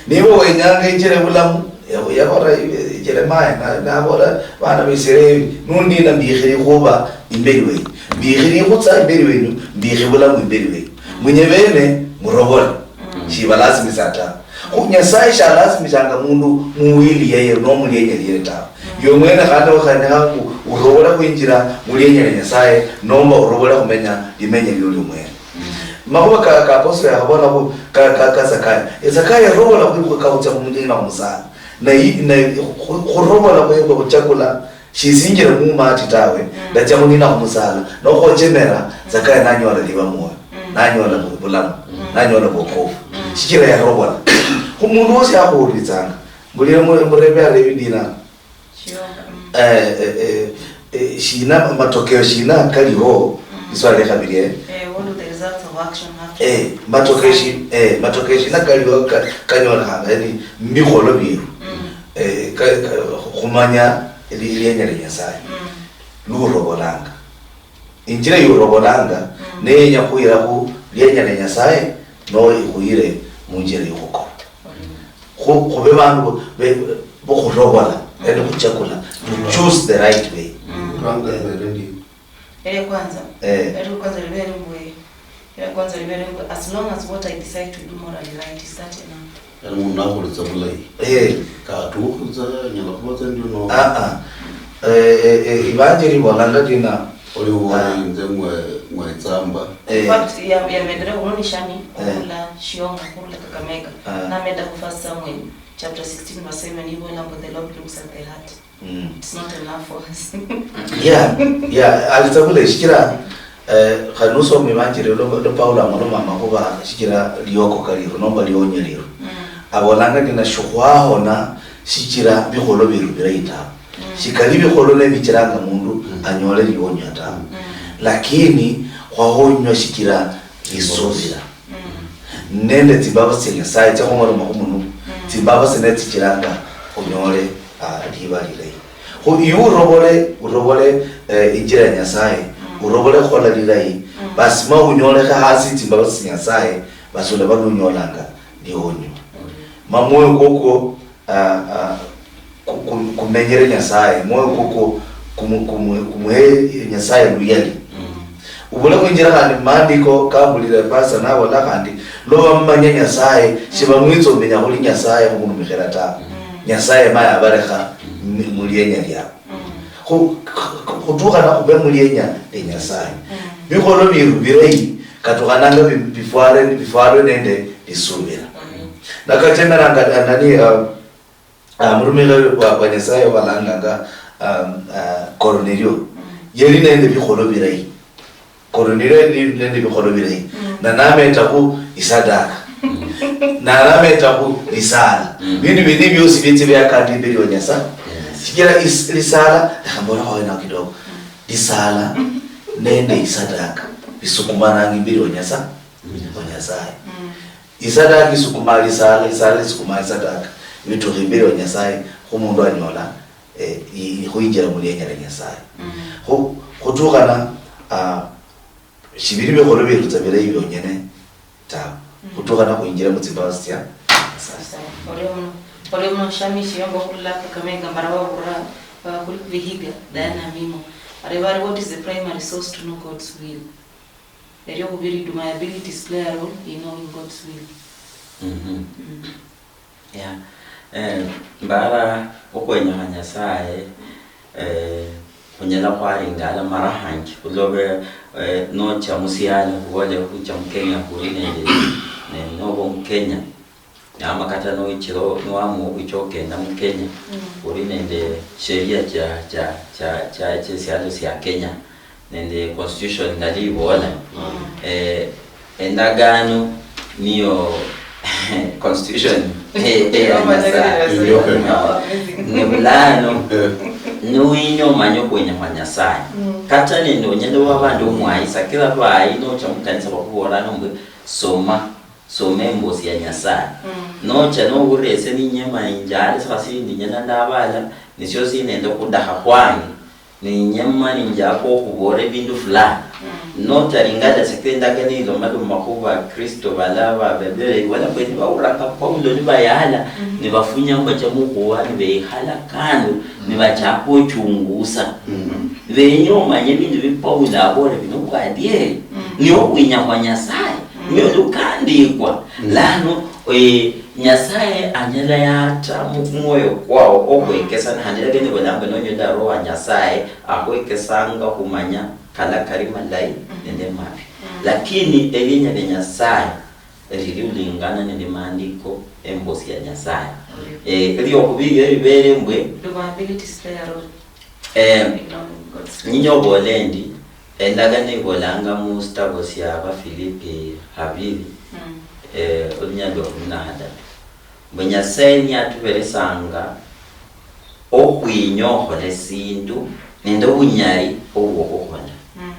Niba wenyanga injira ebulamu, ya-, yabora, eh, Jeremiah, na-, nabora bana ba Israeli, "Nundina mbikhire khuba imberi wenyu. Mbikhi likhutsa imberi wenyu, mbikhi bulamu imberi wenyu. Munye bene, murobole. Mm. Shibalasimitsa ta. Khu Nyasaye shalasimishanga mundu muwili yeye, no mulienya liye tawe. Mm. Iwe mwene khandi okhaneha mbu urobole khwinjira mulienya lia Nyasaye, nomba urobole khumenya limenya liolio mwene. Mm. Makhuwa ka, ka apostle yakhabola khu, ka, ka, ka Zakayo. E Zakayo yarobola khwibuka kakhutsia khumujina khumusala. Na yi-, na khu-, khurobola khwebwe khuchakula, shisinjire mumati tawe, mm, ndatsia khunina khumusala, nokhochemera, Zakayo nanyola liba mwoyo, mm, nanyola bu-, bulamu, mm, nanyola bwokofu. Mm. Shichira yarobola. Khu mundu wosi akhuuliritsanga, mbulire mu-, murebe arebi ndina. Shioka, mm. Eh, eh, eh, eh, shina, matokeo shina kaliho, mm, iswali ya khabiri, eh? Eh, what do the results of action have to Eh, matokeo shi-, eh, matokeo shina kaliho ka-, kanyolekhanga, yani, mbikholo bieru. Mm. Eh, ka-, ka-, khumanya li-, lienya lia Nyasaye. Mm. Lurobolanga. Injira yurobolanga, mm, neyenya khuyira khu lienya lia Nyasaye, no ikhuyire munjira yukhukora. Mm. Khu-, khube bandu be-, be-, bokhurobola, yani khuchakula, to choose the right way. Mm. Ranga mbere ndi. Elia kwanza. Eh. Elia kwanza libere mbwe. Elia kwanza libere mbwe. As long as what I decide to do morally right, is that enough? Yani mundu nakhulitsa bulayi. Eh. Katukhulitsa nyala khuba tsa ndio no. Ah, ah. Eh, eh, eh, Evanjeli ibolanga ndina. Oli ubona inze ngwe, ngwetsamba. Eh. In fact, ya, yamedere khurunishani, eh, khurula Shionga, khurula Kakamega. Ah. Nameda khu First Samuel chapter sixteen verse seven, ibola mbu the Lord looks at the heart. Mm. It's not enough for us. Yeah, yeah, alitsa bulayi shichira, eh, khali nusoma Evanjeli lwa, lwa Paulo amoloma amakhuba shichira liokoka liru nomba lionya liru. Mm. Abolanga ndina shikhwahona shichira bikholo bieru birayi tawe. Mm. Shikali bikholo nebichiranga mundu, mm, anyole lionya tawe. Mm. Lakini khwahonywa shichira lisubira. Mm. Nende tsimbabasi tsia Nyasaye tsia khumoloma khumuno, mm, tsimbabasi netsichiranga khunyole, ah, liba lilayi. Khu iwe urobole, urobole, eh, injira ya Nyasaye, mm, urobole khukhola lilayi, mm, basi ma unyolekhe hasi tsimbabasi tsia Nyasaye, basi olaba nunyolanga lihonyo. Mm. Ma mwoyo kukwo, ah, ah, ku-, ku-, kumenyere Nyasaye, mwoyo kukwo kumu-, kumu-, kumuhe Nyasaye luyali. Mm. Ubule khwinjira khandi mumaandiko kambulire pastor nabola khandi, lwa bamumanya Nyasaye, mm, shibamwitsa omenya khuli Nyasaye khumurumikhira ta. Mm. Nyasaye ma yabalekha, mm, mu-, mulienya liabwe. Mm. Khu-, khu-, khutukhana khube mulienya lia Nyasaye. Mm. Bikholo bieru birayi, katukhananga bi-, bifware-, bifwarwe nende lisubira. Mm. Nakachemeranga, ah, nani, ah, ah, murumikhi wa, wa Nyasaye obalanganga, ah, ah, Kornelio. Mm. Yali nende bikholo birayi. Kornelio yali nende bikholo birayi. Mm. Na nametakhu isadaka. Mm. Na nametakhu lisala. Mm. Bindu bindi biosi bietsi biakandi imberi wa Nyasaye. Yes. Shichira is-, lisala, lekha mbolekho awenawo kidogo. Mm. Lisala nende isadaka bisukumananga imberi wa Nyasaye. Mm. Wa Nyasaye. Mm. Isadaka isukuma lisala, lisala lisukuma isadaka. Bitukha imberi wa Nyasaye, khu mundu anyola, eh, i-, i-, khwinjira mulienya lia Nyasaye. Mm. Khu-, khutukhana, ah, shibili bikholo bieru tsa bilayi bionyene tawe. Mm. Khutukhana khwinjira mutsimbabasi tsia Nyasaye. Nyasaye. Orio muno, orio muno, Shami Shiongo khurula Kakamega, mara wabura, uh, khuli Vihiga, Diana Mimo. Areba ari, what is the primary source to know God's will? Erio khubiri, do my abilities play a role in knowing God's will? Mhm. Mm. Yeah. Eh, mbara okhwenyekha Nyasaye, eh, khunyala khwaringala mara hangi, khulobe, eh, nocha musialo, khubole khucha mu Kenya khuli nende, ne-, noba mu Kenya. Ama kata nowichira, niwamua okhwicha okenda mu Kenya, mm, khuli nende sheria chia, chia, chia, chia, chia sialo sia Kenya, nende constitution ndali ibola. Mm. Eh, endagano niyo constitution, eh, eh, ya Nyasaye. Ndio. Ne bulano, eh, niwinya omanye okhwenya khwa Nyasaye. Mm. Kata nende onyala waba ndi omwayi, sakira bayi nocha mukanisa bakhubola nombu soma, soma embosi ya Nyasaye. Mm. Nocha nohulira ese ninyema injale, sikha sindi nyala ndabala, nisio sinende okhudaha khwange. Ninyama ninjaka okhubola ebindu fulani. Mm. Notali ngala sikendaka nilomalomakho bakristo bala babebere, wala mbwe nibawulanga Paulo nibayala, mm, nibafunya mbacha mukhuwa, nibekhala kando, mm, nibachaka ochungusa. Mm. Benya omanye ebindu bi Paulo abola bino bwadieri. Mm. Ni okhwinya khwa Nyasaye. Mm. Nio lukandikwa. Mm. Lano, eh, Nyasaye anyala yata mu mwoyo kwao okhwekesa, mm, nahandi lakini bolanga nonyola Roho wa Nyasaye akhwekesanga khumanya kala kali malayi, mm, nende mabi. Mm. Lakini elienya lia Nyasaye lili ulingana nende maandiko, embosi ya Nyasaye. Mm. Eh, eliokhubi elio libere mbwe, eh, Ignoring God's will. Ninyobole endi, endagano ibolanga mu sitabo sia Abafilipi habili, mm, eh, olunyali lwa kumi na hadatu, mbu Nyasaye niyatuberesanga okhwinya okhola esindu nende obunyali obwokhukhola. Mm.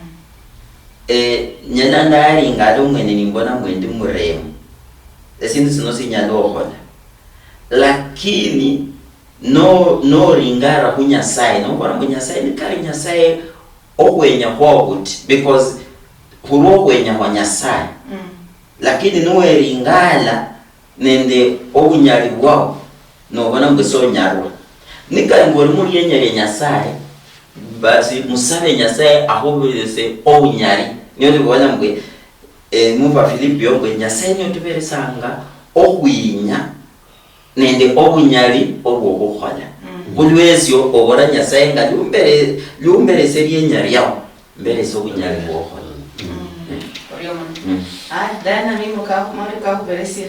Eh, nyala ndalinga ata omwene nimbona mbu endi muremu, esindu sino sinyala okhola, lakini no-, noringara khu Nyasaye, nobona mbu Nyasaye nikali Nyasaye okhwenya khwao khuti, because khulwo okhwenya khwa Nyasaye. Mm. Lakini niweringala nende obunyali bwao, nobona mbu sonyalwa. Nikali mbu oli mulienya lia Nyasaye, basi musabe Nyasaye akhuberese obunyali. Nio libola mbu, eh, mu Bafilipio mbu Nyasaye niye otuberesanga okhwinya nende obunyali obwokhukhola. Mm. Khulwesio obola Nyasaye nga lumbere-, lumberese lienya liao, mberese obunyali bwokhola. Mm. Orio muno. Mm. Aya, Diana, mimo ka-, mali kakhuberesia.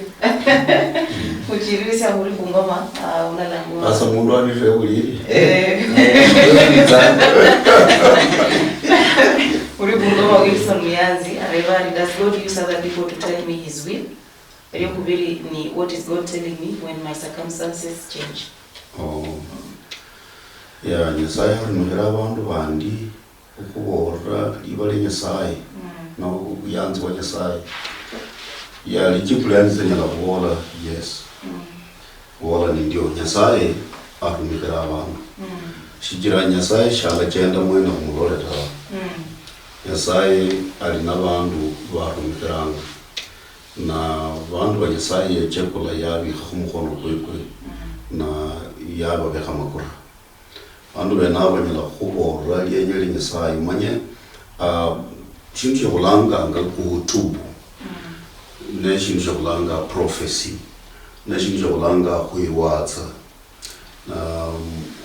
Khuchirisia khuli Bungoma, ah, unalangwa. Sasa mundu anire buliri. Eh. Eh. Khuli Bungoma, Wilson Muyanzi, areba ari, "Does God use other people to tell me his will?" Eliokubiri ni, "What is God telling me when my circumstances change?" Oh. Ya, Nyasaye arumikhira abandu bandi okhuboolera liba lia Nyasaye, mm, no obuyanzi bwa Nyasaye. Ya, lijibu lianje nyala khubola yes. Mm. Khubola nindio, Nyasaye arumikhira abandu. Mm. Shichira Nyasaye shalachenda mwene khumulole tawe. Mm. Nyasaye ali nabandu barumikhiranga. Na bandu ba Nyasaye yechekula yabikha khumukhono kwekwe, mm, na yababekha makura. Bandu bene abo banyala khuboolera lienya lia Nyasaye. Omanye, ah, shindu shia khulanganga kuhutubu, mm, ne shindu shia khulanga prophecy, ne shindu shia khulanga khwirwatsa. Na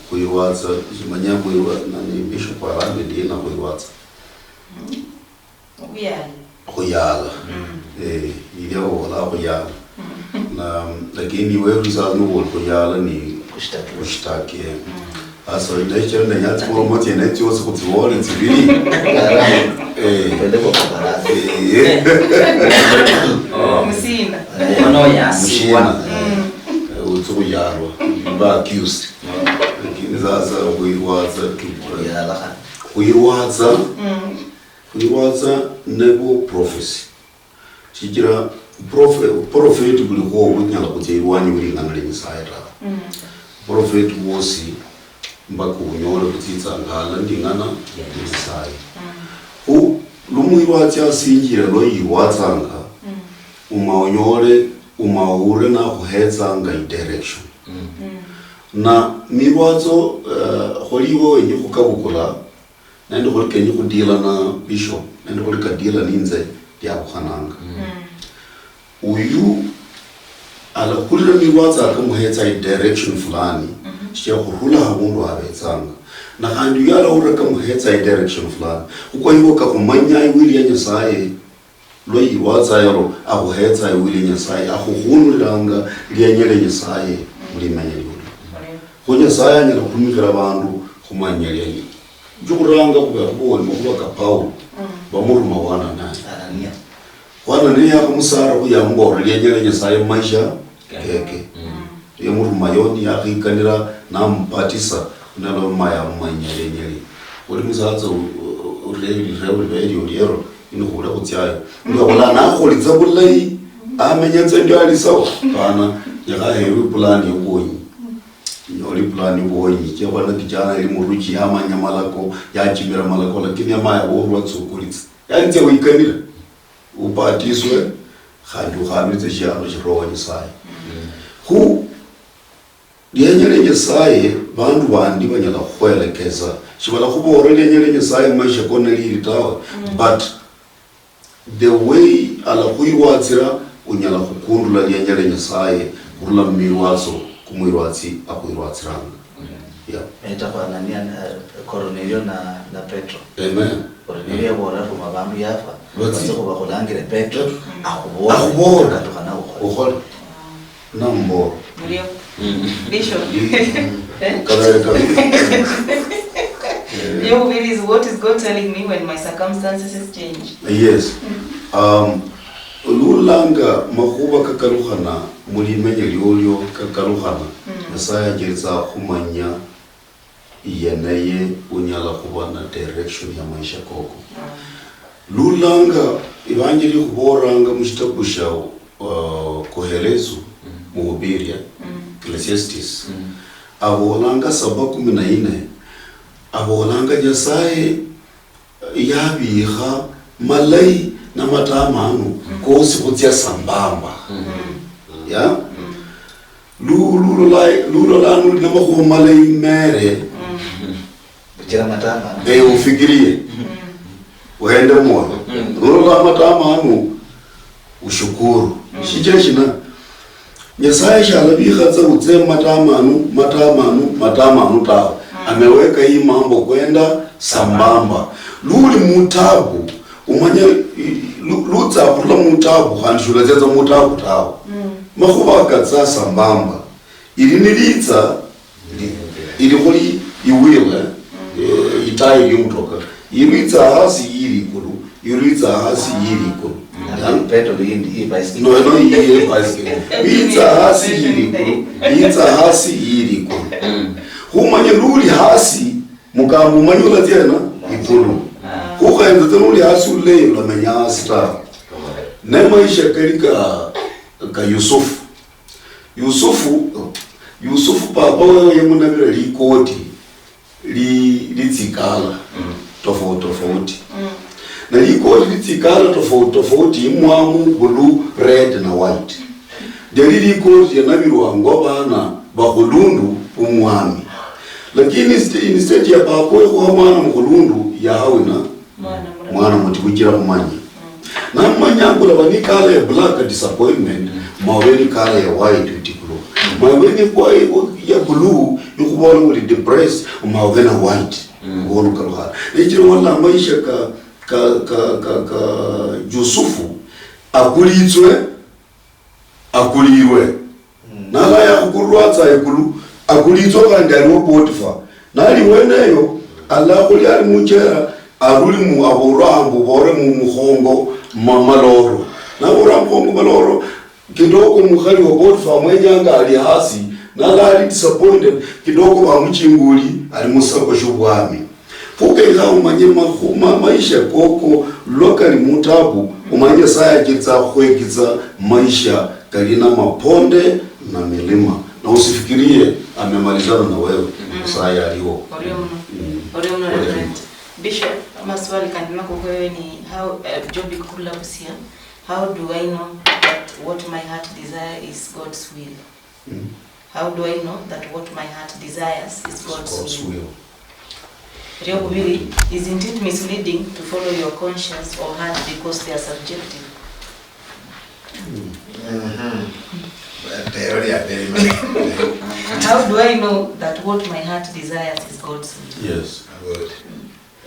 khwirwatsa, shimanya khwirwa-, nani, Bishop arambidie na khwirwatsa. Mm. Okhuyala. Khuyala. Mm. Eh, ilia obola khuyala. Mm. Na, lakini wewe sasa niwe oli khuyala ni kushitaki. Kushitaki, eh. Mm. Sasa, ndechera ndenya tsimoromo tsiene tsiosi khutsiwole tsibili. Eh. Twende kwa paparazzi. Eh. Oh. Musina. Eh, muno yasiwa. Mushina. Mm. Eh, utsi khuyalwa. Ba accused. Mm. Lakini sasa khwirwatsa tu. Khuyala khandi. Khwirwatsa. Mm. Khwirwatsa nebo prophecy. Shichira prophe-, prophet bulikhwo bunyala khutsia ilwanyi wulingana li Nyasaye tawe. Mm. Prophet wosi mpaka unyole khutsitsanga halala ndingana li Nyasaye. Mm. Khu lumwirwatsi asinjire lwa yirwatsanga, mm, uma unyole, uma ure nakhuhetsanga i direction. Mm. Mm. Na mirwatso, eh, kholi iwe wenyi khukabukula, nende khuli kenyi khudila na bishop, nende khuli kadila ninze, liabukhananga. Mm. Uyu alakhulila nilwatsaka muhetsa i direction fulani, mhm, shichira khurula habundu habetsanga. Na khandi uyu alaulira kamuhetsa i direction fulani. Khukwa hivyo kakhumanya iwili ya Nyasaye, lwa yilwatsa yalo, akhuhetsa iwili ya Nyasaye, akhukhunulilanga lienya lia Nyasaye mulimenya lioli. Kho Nyasaye anyala khutumikhira abandu khumanya lienya. Chokhuranga khubekha khubola makhuwa ka Paulo, mm, bamuruma hu Anania. Anania. Hu Anania yakhamusara khu yamuboolera lienya lia Nyasaye mumaisha keke. Mm. Yamuruma yo niyakhikanira namubatisa, naloma yamumanya lienya lie. Oli musatsa u-, u-, urevire lirebo liba elio liero, ino khule khutsiayo. Ndio bola nakholitsa bulayi, amenya tsa ndio ali sawa. Hapana, yakhaherwe ipulani yobuonyi. Nyola Ni plan bwonyi, chebona kijana ili muruchi yamanya malako, yachimira malako, lakini yamaya borwa tsukulitsa. Yani tsia wikanira, ubatiswe, khandi ukhabitse shialo shia Roho wa Nyasaye. Khu, lienya lia Nyasaye, bandu bandi banyala khukhwelekeza. Shibala khubora lienya lia Nyasaye mu maisha kona lili tawe, but the way alakhwirwatsira, unyala khukundula lienya lia Nyasaye khurula mumwirwatso kumwirwatsi akhwirwatsiranga. Yeah. Eta khwanania, eh, Kornelio na, na Petro. Amen. Kornelio yabola, "Ruma bandu yafa, batsi khuba khulangire Petro, akhubole, akhubole, katukhana ukhole." Ukhole. Namboro. Murio. Bishop. Eh? Kabere kabiri. Your will is what is God telling me when my circumstances change. Yes. Um, lulanga makhuba kakalukhana mulimenya liolio kakalukhana, Nyasaye ajelitsa khumanya yena ye unyala khuba na direction ya maisha koko. Lulanga Evanjeli ikhubolanga mushitabu shia, uh, Kuhelezu, Mhubiria, Ecclesiastes, abolanga saba kumi na nne, abolanga Nyasaye yabikha malayi namatamanu kosi khutsia sambamba. Ya? Lu-, lulola, lulola nuli namakhuwa malayi mere. Uchira matama. Eh, ufikirie. Uhende moyo. Lulola matama anu, ushukuru. Shichira shina? Nyasaye shalabikha tsa utse matamanu, matamanu, matamanu tawe. Ameweka hii mambo kwenda sambamba. Luli mutabu, umanye, i-, lu-, lutsa khurula mutabu, khandi shulatsia tsa mutabu tawe. Makhuba katsa sambamba. Ili nilitsa, ili khuli iwheel, eh, eh, itairi yomutoka. Ilwitsa hasi yili ikulu, ilwitsa hasi yili ikulu. Petro yindi, hii bicycle. No, no, hii bicycle. Itsa hasi yili ikulu, itsa hasi yili ikulu. Khumanya luli hasi, mukamba umanye ulatsia hena? Ikulu. Khukhenza tsa nuli hasi uleyi, ulamenya hasi tawe. Ne maisha kali ka, ka Yusufu. Yusufu, Yusufu papa wewe yamunabira likoti li-, litsikala tofauti tofauti. Na likoti litsikala tofauti tofauti, imwamu, blue, red na white. Lyali likoti lyanabirwangwa bana bakhulundu bumwami. Lakini inst-, instead ya papa oyo khuha mwana mukhulundu, yahawina mwana muti buchira khumanya. Namanya kulaba ni color ya black, disappointment, maube ni color ya white, utikulu. Maube ni kwa ya blue, ni khubola uli depressed, maube na white. Ubona ukalukha. Nechira wala maisha ka, ka, ka, ka, ka Yusufu, akulitswe, akulirwe. Nala yakhukulirwa atsa ikulu, akulitswa khandi aliwo Potifa. Nali weneyo, ala khuli ali muchera, aruli mu abolwa ambu bore mu mukhongo ma-, maloro. Nabora mukhongo maloro, kidogo mukhali wa Potifa amwenyanga ali hasi, nala ali disappointed, kidogo bamuchinguli, ali musako shobwami. Kho kenyekha umanye makhu-, ma-, maisha koko lwa kali mutabu, umanye Nyasaye achitsa khukhwekitsa maisha kali na mabonde na milima. Na usifikirie amemalizana na wewe. Nyasaye aliho. Orio muno. Orio muno, Reverend. Bishop, amaswali kandi nako kwewe ni how, eh, Job kukhurula Busia, how do I know that what my heart desire is God's will? How do I know that what my heart desires is God's will? Eryokubiri, isn't it misleading to follow your conscience or heart because they are subjective? Lero lya mbere. How do I know that what my heart desires is God's will? Yes. Good.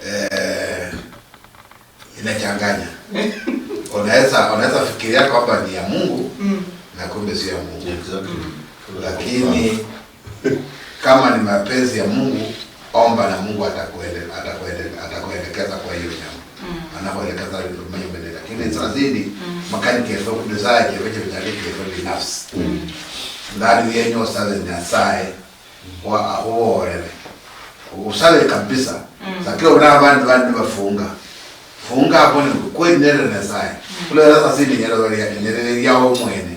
Eh, inachanganya. Unaweza, unaweza fikiria kwamba ni ya Mungu, na kumbe sio ya Mungu. Exactly. Lakini kama ni mapenzi ya Mungu, omba na Mungu atakuele-, atakuele-, atakuelekeza kwa hiyo jambo. Anakuelekeza vile umeenda. Lakini saa zingine, makani kefe, desire kefe, kefe binafsi. Ndani yenye usabe Nyasaye, wa akhuboolere. Usabe kabisa. Sakira obona abandu bandi bafunga. Funga hapo ni kweli nende Nyasaye. Khulera sasa sindi nyala baria, nyala eriawo mwene.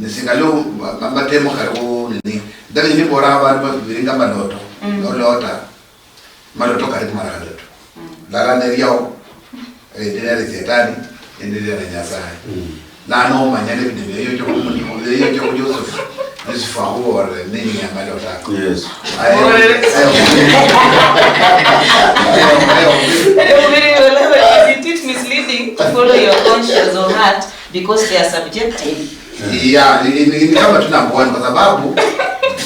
Ne Singalo ma- ma- matemo kaliwo nini. Ndali nibola abantu babiringa maloto. Mm. Nolota. Maloto kali mara kaloto. Mm. Lala neriao. Eh, ndira ni Shetani, ndira ni Nyasaye. Mm. Lano omanya ne bintu byeyo kyo kumuni, byeyo kyo Joseph. Joseph ahuore nini ya maloto ako. Yes. Ayo. Ayo. Ayo. Ayo. Is it misleading to follow your conscience or heart because they are subjective? Yeah, ni, ni, ni kama tu number one kwa sababu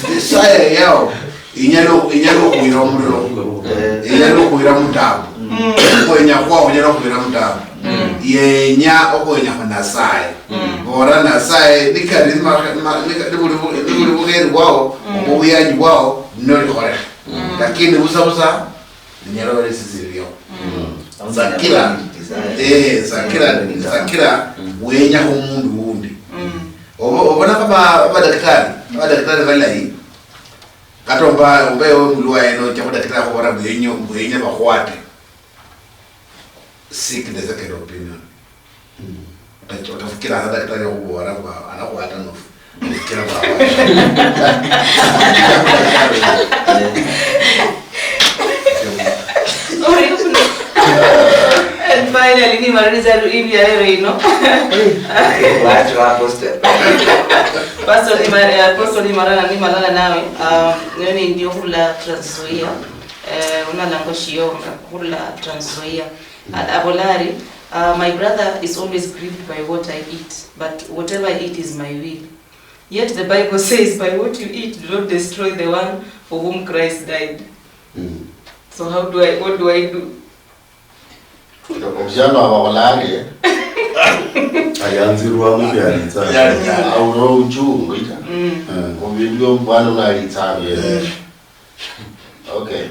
desire yao inyalo inyalo kuira omuliro. Eh. Inyalo kuira mutabu. Mm. Okwenya kwao inyalo kuira mutabu. Mm. Yenya okwenya kwa Nasaye. Mm. Bora Nasaye nikali ma- ma- nika- nibuli bu- nibuli buheri bwao, mm, obuyanyi bwao nolihorera. Mm. Lakini busa busa Linyala wali sisiryo. Mm. Sakira. Eh, sakira, sakira wenya omundu wundi. Mm. Obo obona kama abadaktari, abadaktari balayi. Kata omba omba ewe mulwaye no cha kudakitari khubora mwenyo mwenye bakhwate. Seek the second opinion. Utafikira hata daktari akubora kwa anakuata nofu. Unafikira kwa And finally, ni mariza ruimbi ya hero ino. Watu apostle. Pastor ni mari apostle ni marana ni malala nawe. Um, nani ndio kula Trans Nzoia. Eh, unalanga shio kula Trans Nzoia. Abolari, uh, my brother is always grieved by what I eat, but whatever I eat is my will. Yet the Bible says, by what you eat, do not destroy the one for whom Christ died. Mm. So how do I, what do I do? Omusiani waba olange ayanzirwa mubyalitsa aura uchungu ita Mm. mubindu byomubwana unalitsange Okay.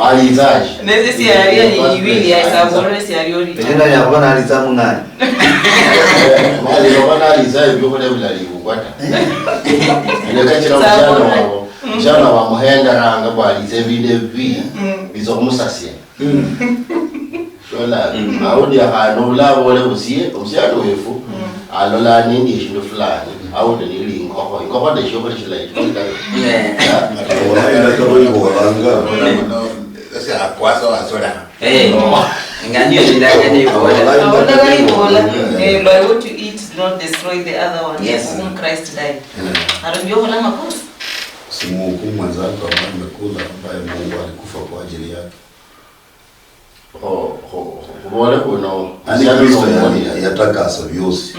Alizaji. Nezi siaria ni ibili ya sabore siaria ori. Pengine ya bwana aliza mungani. Mali bwana aliza ibyo kule bila libu kwata. Ile kachira mjana wao. Mjana wa muhenda ranga bwa alize bide bi. Bizo kumusasia. Shola, aundi akhandi obula abole busie, omusiani wefu, alola nindi eshindu fulani, aundi nili ingokho, ingokho neshiokhulia shilayi. Olabendaka boibolanga. Ese akwasa wasola. Eh, nga ndio shida yake ni bola. Aona kali bola. Eh, by what you eat, do not destroy the other one. Yes. For whom Christ died. Arundio hola makosa. Simuhukumu mwenzako ambaye amekula, ambaye Mungu alikufa kwa ajili yake. Khuboole khuno. Yaani Kristo yatakasa byosi.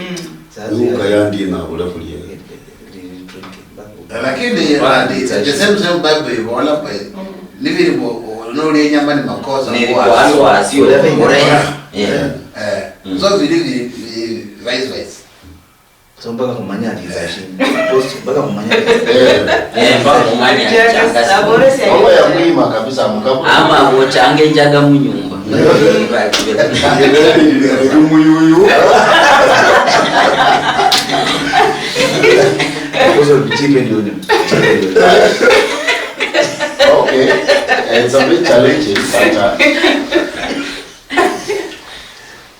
Iwuka yandi nabule khulia. Lakini at the same same Bible ibola mbu nibili mbu nolia inyama ni makosa. Ni makosa wasio. Eh. So bili bili vice versa. So mpaka kumanya aliza shini. Apostle, mpaka kumanya aliza. Eh, mpaka kumanya aliza. Baba ya mwima kabisa mkabu. Ama wochange njaga munyumba. Muyuyu. Apostle bichike ndio ni. Okay. It's a bit challenging, but uh,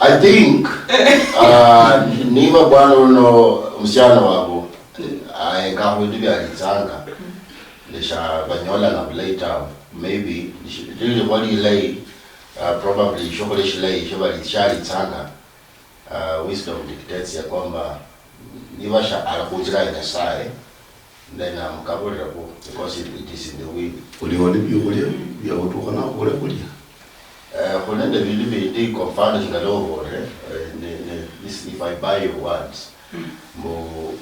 I think uh, niba bwana uno musichana wabo aengakho bindu bialitsanga nesha banyolana bulayi tawe, maybe lilikho lilayi uh, probably shiokhulya shilayi shialitsanga uh, wisdom dictates ya kwamba niba sha ali khunzira ya Nyasaye Then amukabulireko because it, it is in the will. Uliho ni biukhulia bia butukha nakhubule khulia. Eh, khuli nende bindu bindi kwa mfano shinga lwa obolere eh, ne, ne, this, if I buy your words mbu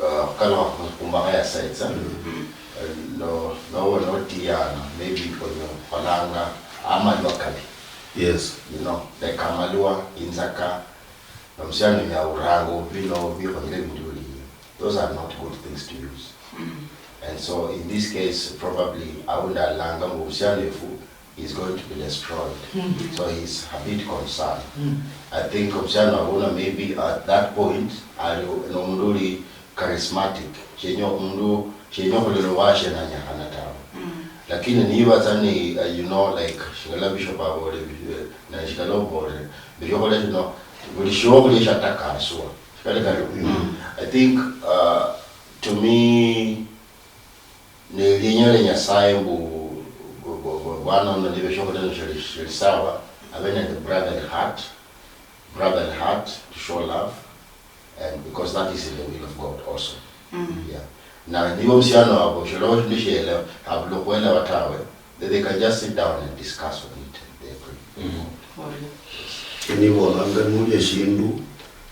eh, khukalukha khu- khumbakha ya saitsa eh, no- noba notiyana maybe kwenye kholanga amalwa kabi Yes. You know, like amalwa, inzaka, nomusiani unya uranga obubi nobikhonyere ebindu buli Those are not good things to use. And so in this case, probably aundi alanga mbu obusiani efu is going to be destroyed. So he's a bit concerned. I think obusiani abuna maybe at that point ali nomundu uli charismatic. Shenya omundu shenya okhulola owashe nanyakhana tawe. Lakini niba tsa ni uh, you know like shingala bishop abole eh, na shingala obole biokhola shino buli shiokhulia shatakaswa. Kale kali, mm. I think, uh, to me, ni lienya lia Nyasaye mbu, bu- bu- bu- bwana uno nibe shokhulia shili shili sawa, abe nende brotherly heart, brotherly heart to show love, and because that is in the will of God also. Yeah. Na niba omusiani wabo shilao nishielewa, abula okhuelewa tawe, they, they can just sit down and discuss on it and they agree. Nibolanga nuli eshindu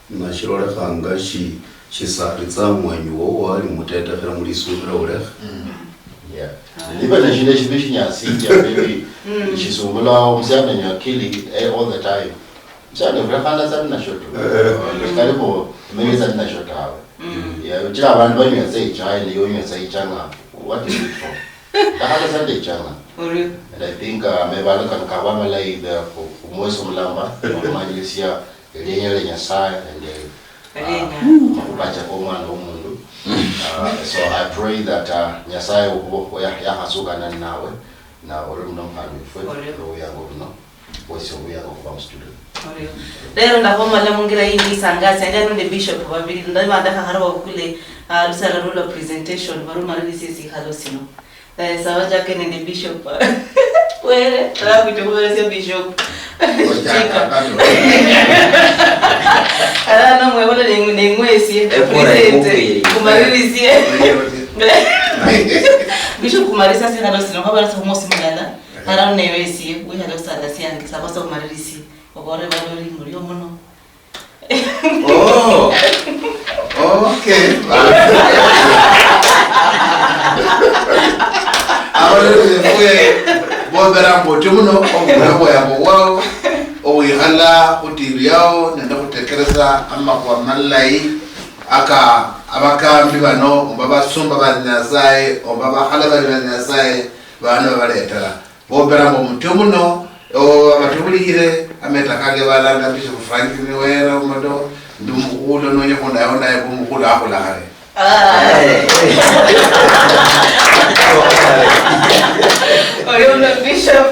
nashilolekhanga shi- shisaritsa mwanyi wowo ali mutetekhela mulisuubila ulekha. Yeah. Niba neshindu eshibi shinyasinjia bibi, shisumbula omusiani wenye akili, eh, all the time. Omusiani ulekhana tsa ninasho tu. Karibu umanye tsa ninasho tawe. Yeah, uchira abandu banywetsa ichai niyo unywetsa ichang'a. What is it for? Lekhana tsa nende ichang'a. And I think, uh, mebalo kano kaba amalayi the khu- khumwesi omulamba, omanyisia elienya lia Nyasaye nende, uh, amakhubacha komwana womundu. Uh, so I pray that, uh, Nyasaye ukhuba ya- yakhasukana ninawe na ori muno mkhana wefwe. Orio. Nobuyango buno, bwesi obuyango khuba mustudio. Orio. Lero ndakhomala mungira iyi nisangasia nende bishop babili ndabandakha khare babukule, uh, lusala lulwa presentation barumaririsie sikhalo sino. Eh, sawa chake nende bishop. Were, alafu tukuberesia bishop. Chika. Ala no mwebole ne ne ngwesie. Ekora present. Ikukwiri. Kumaririsie. Bishop kumarisa sina no sino kwa barasa kumosi mulala. Ala ne wesie, we halo sala siange, sawa sawa kumaririsie. Obore balori muri omuno. Oh, okay. Abalebe befwe bobera mbu otyo muno okhukhola obwoyambo bwao okhwikhala khutiibi yao nende khutekeresa amakhuwa malayi aka abakambi bano oba basumba ba Nyasaye oba bakhala bali ba Nyasaye bano babaletera. Bombera mbu omutwe muno, o, abatubuliire, ameta kange balanga Bishop Franklin Were Omodo, ndi omukhulu, nonya khundayo ndaye mbu omukhulu akhula khale. Oyo uno Bishop.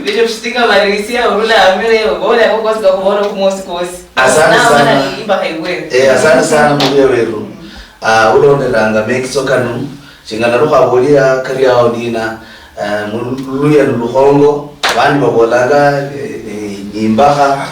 Bishop Shitinga Marisia, orula amire, obole ako kosi kakubona kumwosi kosi. Asante sana. Eh, asante sana mulia weru. Ah, ulonderanga mekitso kanu, shingana lukhabolera kari ao nina, eh, mu Luluya ni Lukhongo, abandi babolanga, eh, eh, ni imbakha,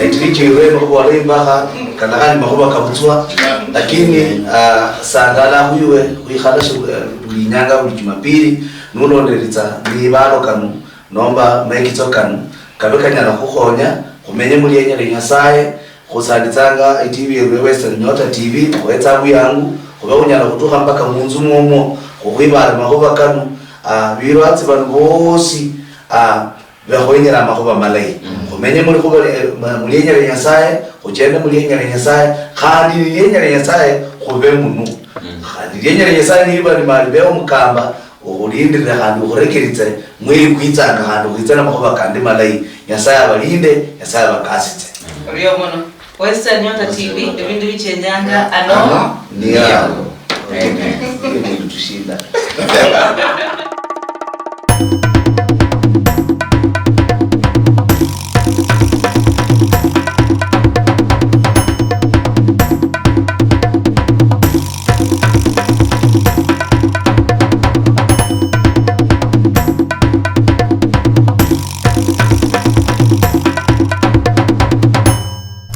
eh, itikicho irwe nikhubola imbakha, kana khandi makhuba kabutswa, lakini, ah, sangala khwiwe khwikhala shi- eh, buli inyanga buli Jumapili nulonderitsa mibalo kanu nomba mekitso kanu kabe kanyala khukhonya khumenye mulienya lia Nyasaye. Khusanditsanga iTV yeru ya Western Nyota TV, khuhetsa buyangu, khube khunyala khutukha mpaka munzu mwomwo, khukhwibale makhuba kanu, ah, bilwatsi bano bosi, ah, bekhwenyera amakhuba malayi. Mm. Khumenye muli khuba, eh, ma- mulienya lia Nyasaye, khuchende mulienya lia Nyasaye, khandi nilienya lia Nyasaye, khube munu. Mm. Khandi lienya lia Nyasaye niliba limali beho mukamba, okhulindirire khandi okhurekeritse mweri kwitsanga khandi okhwitse namakhuba kandi malayi. Nyasaye abalinde, Nyasaye abakasitse. Orio muno. Western Nyota T V, ebindu bichenjanga ano. Ano ni yango. Amen. Hiyo ndio ilitushinda.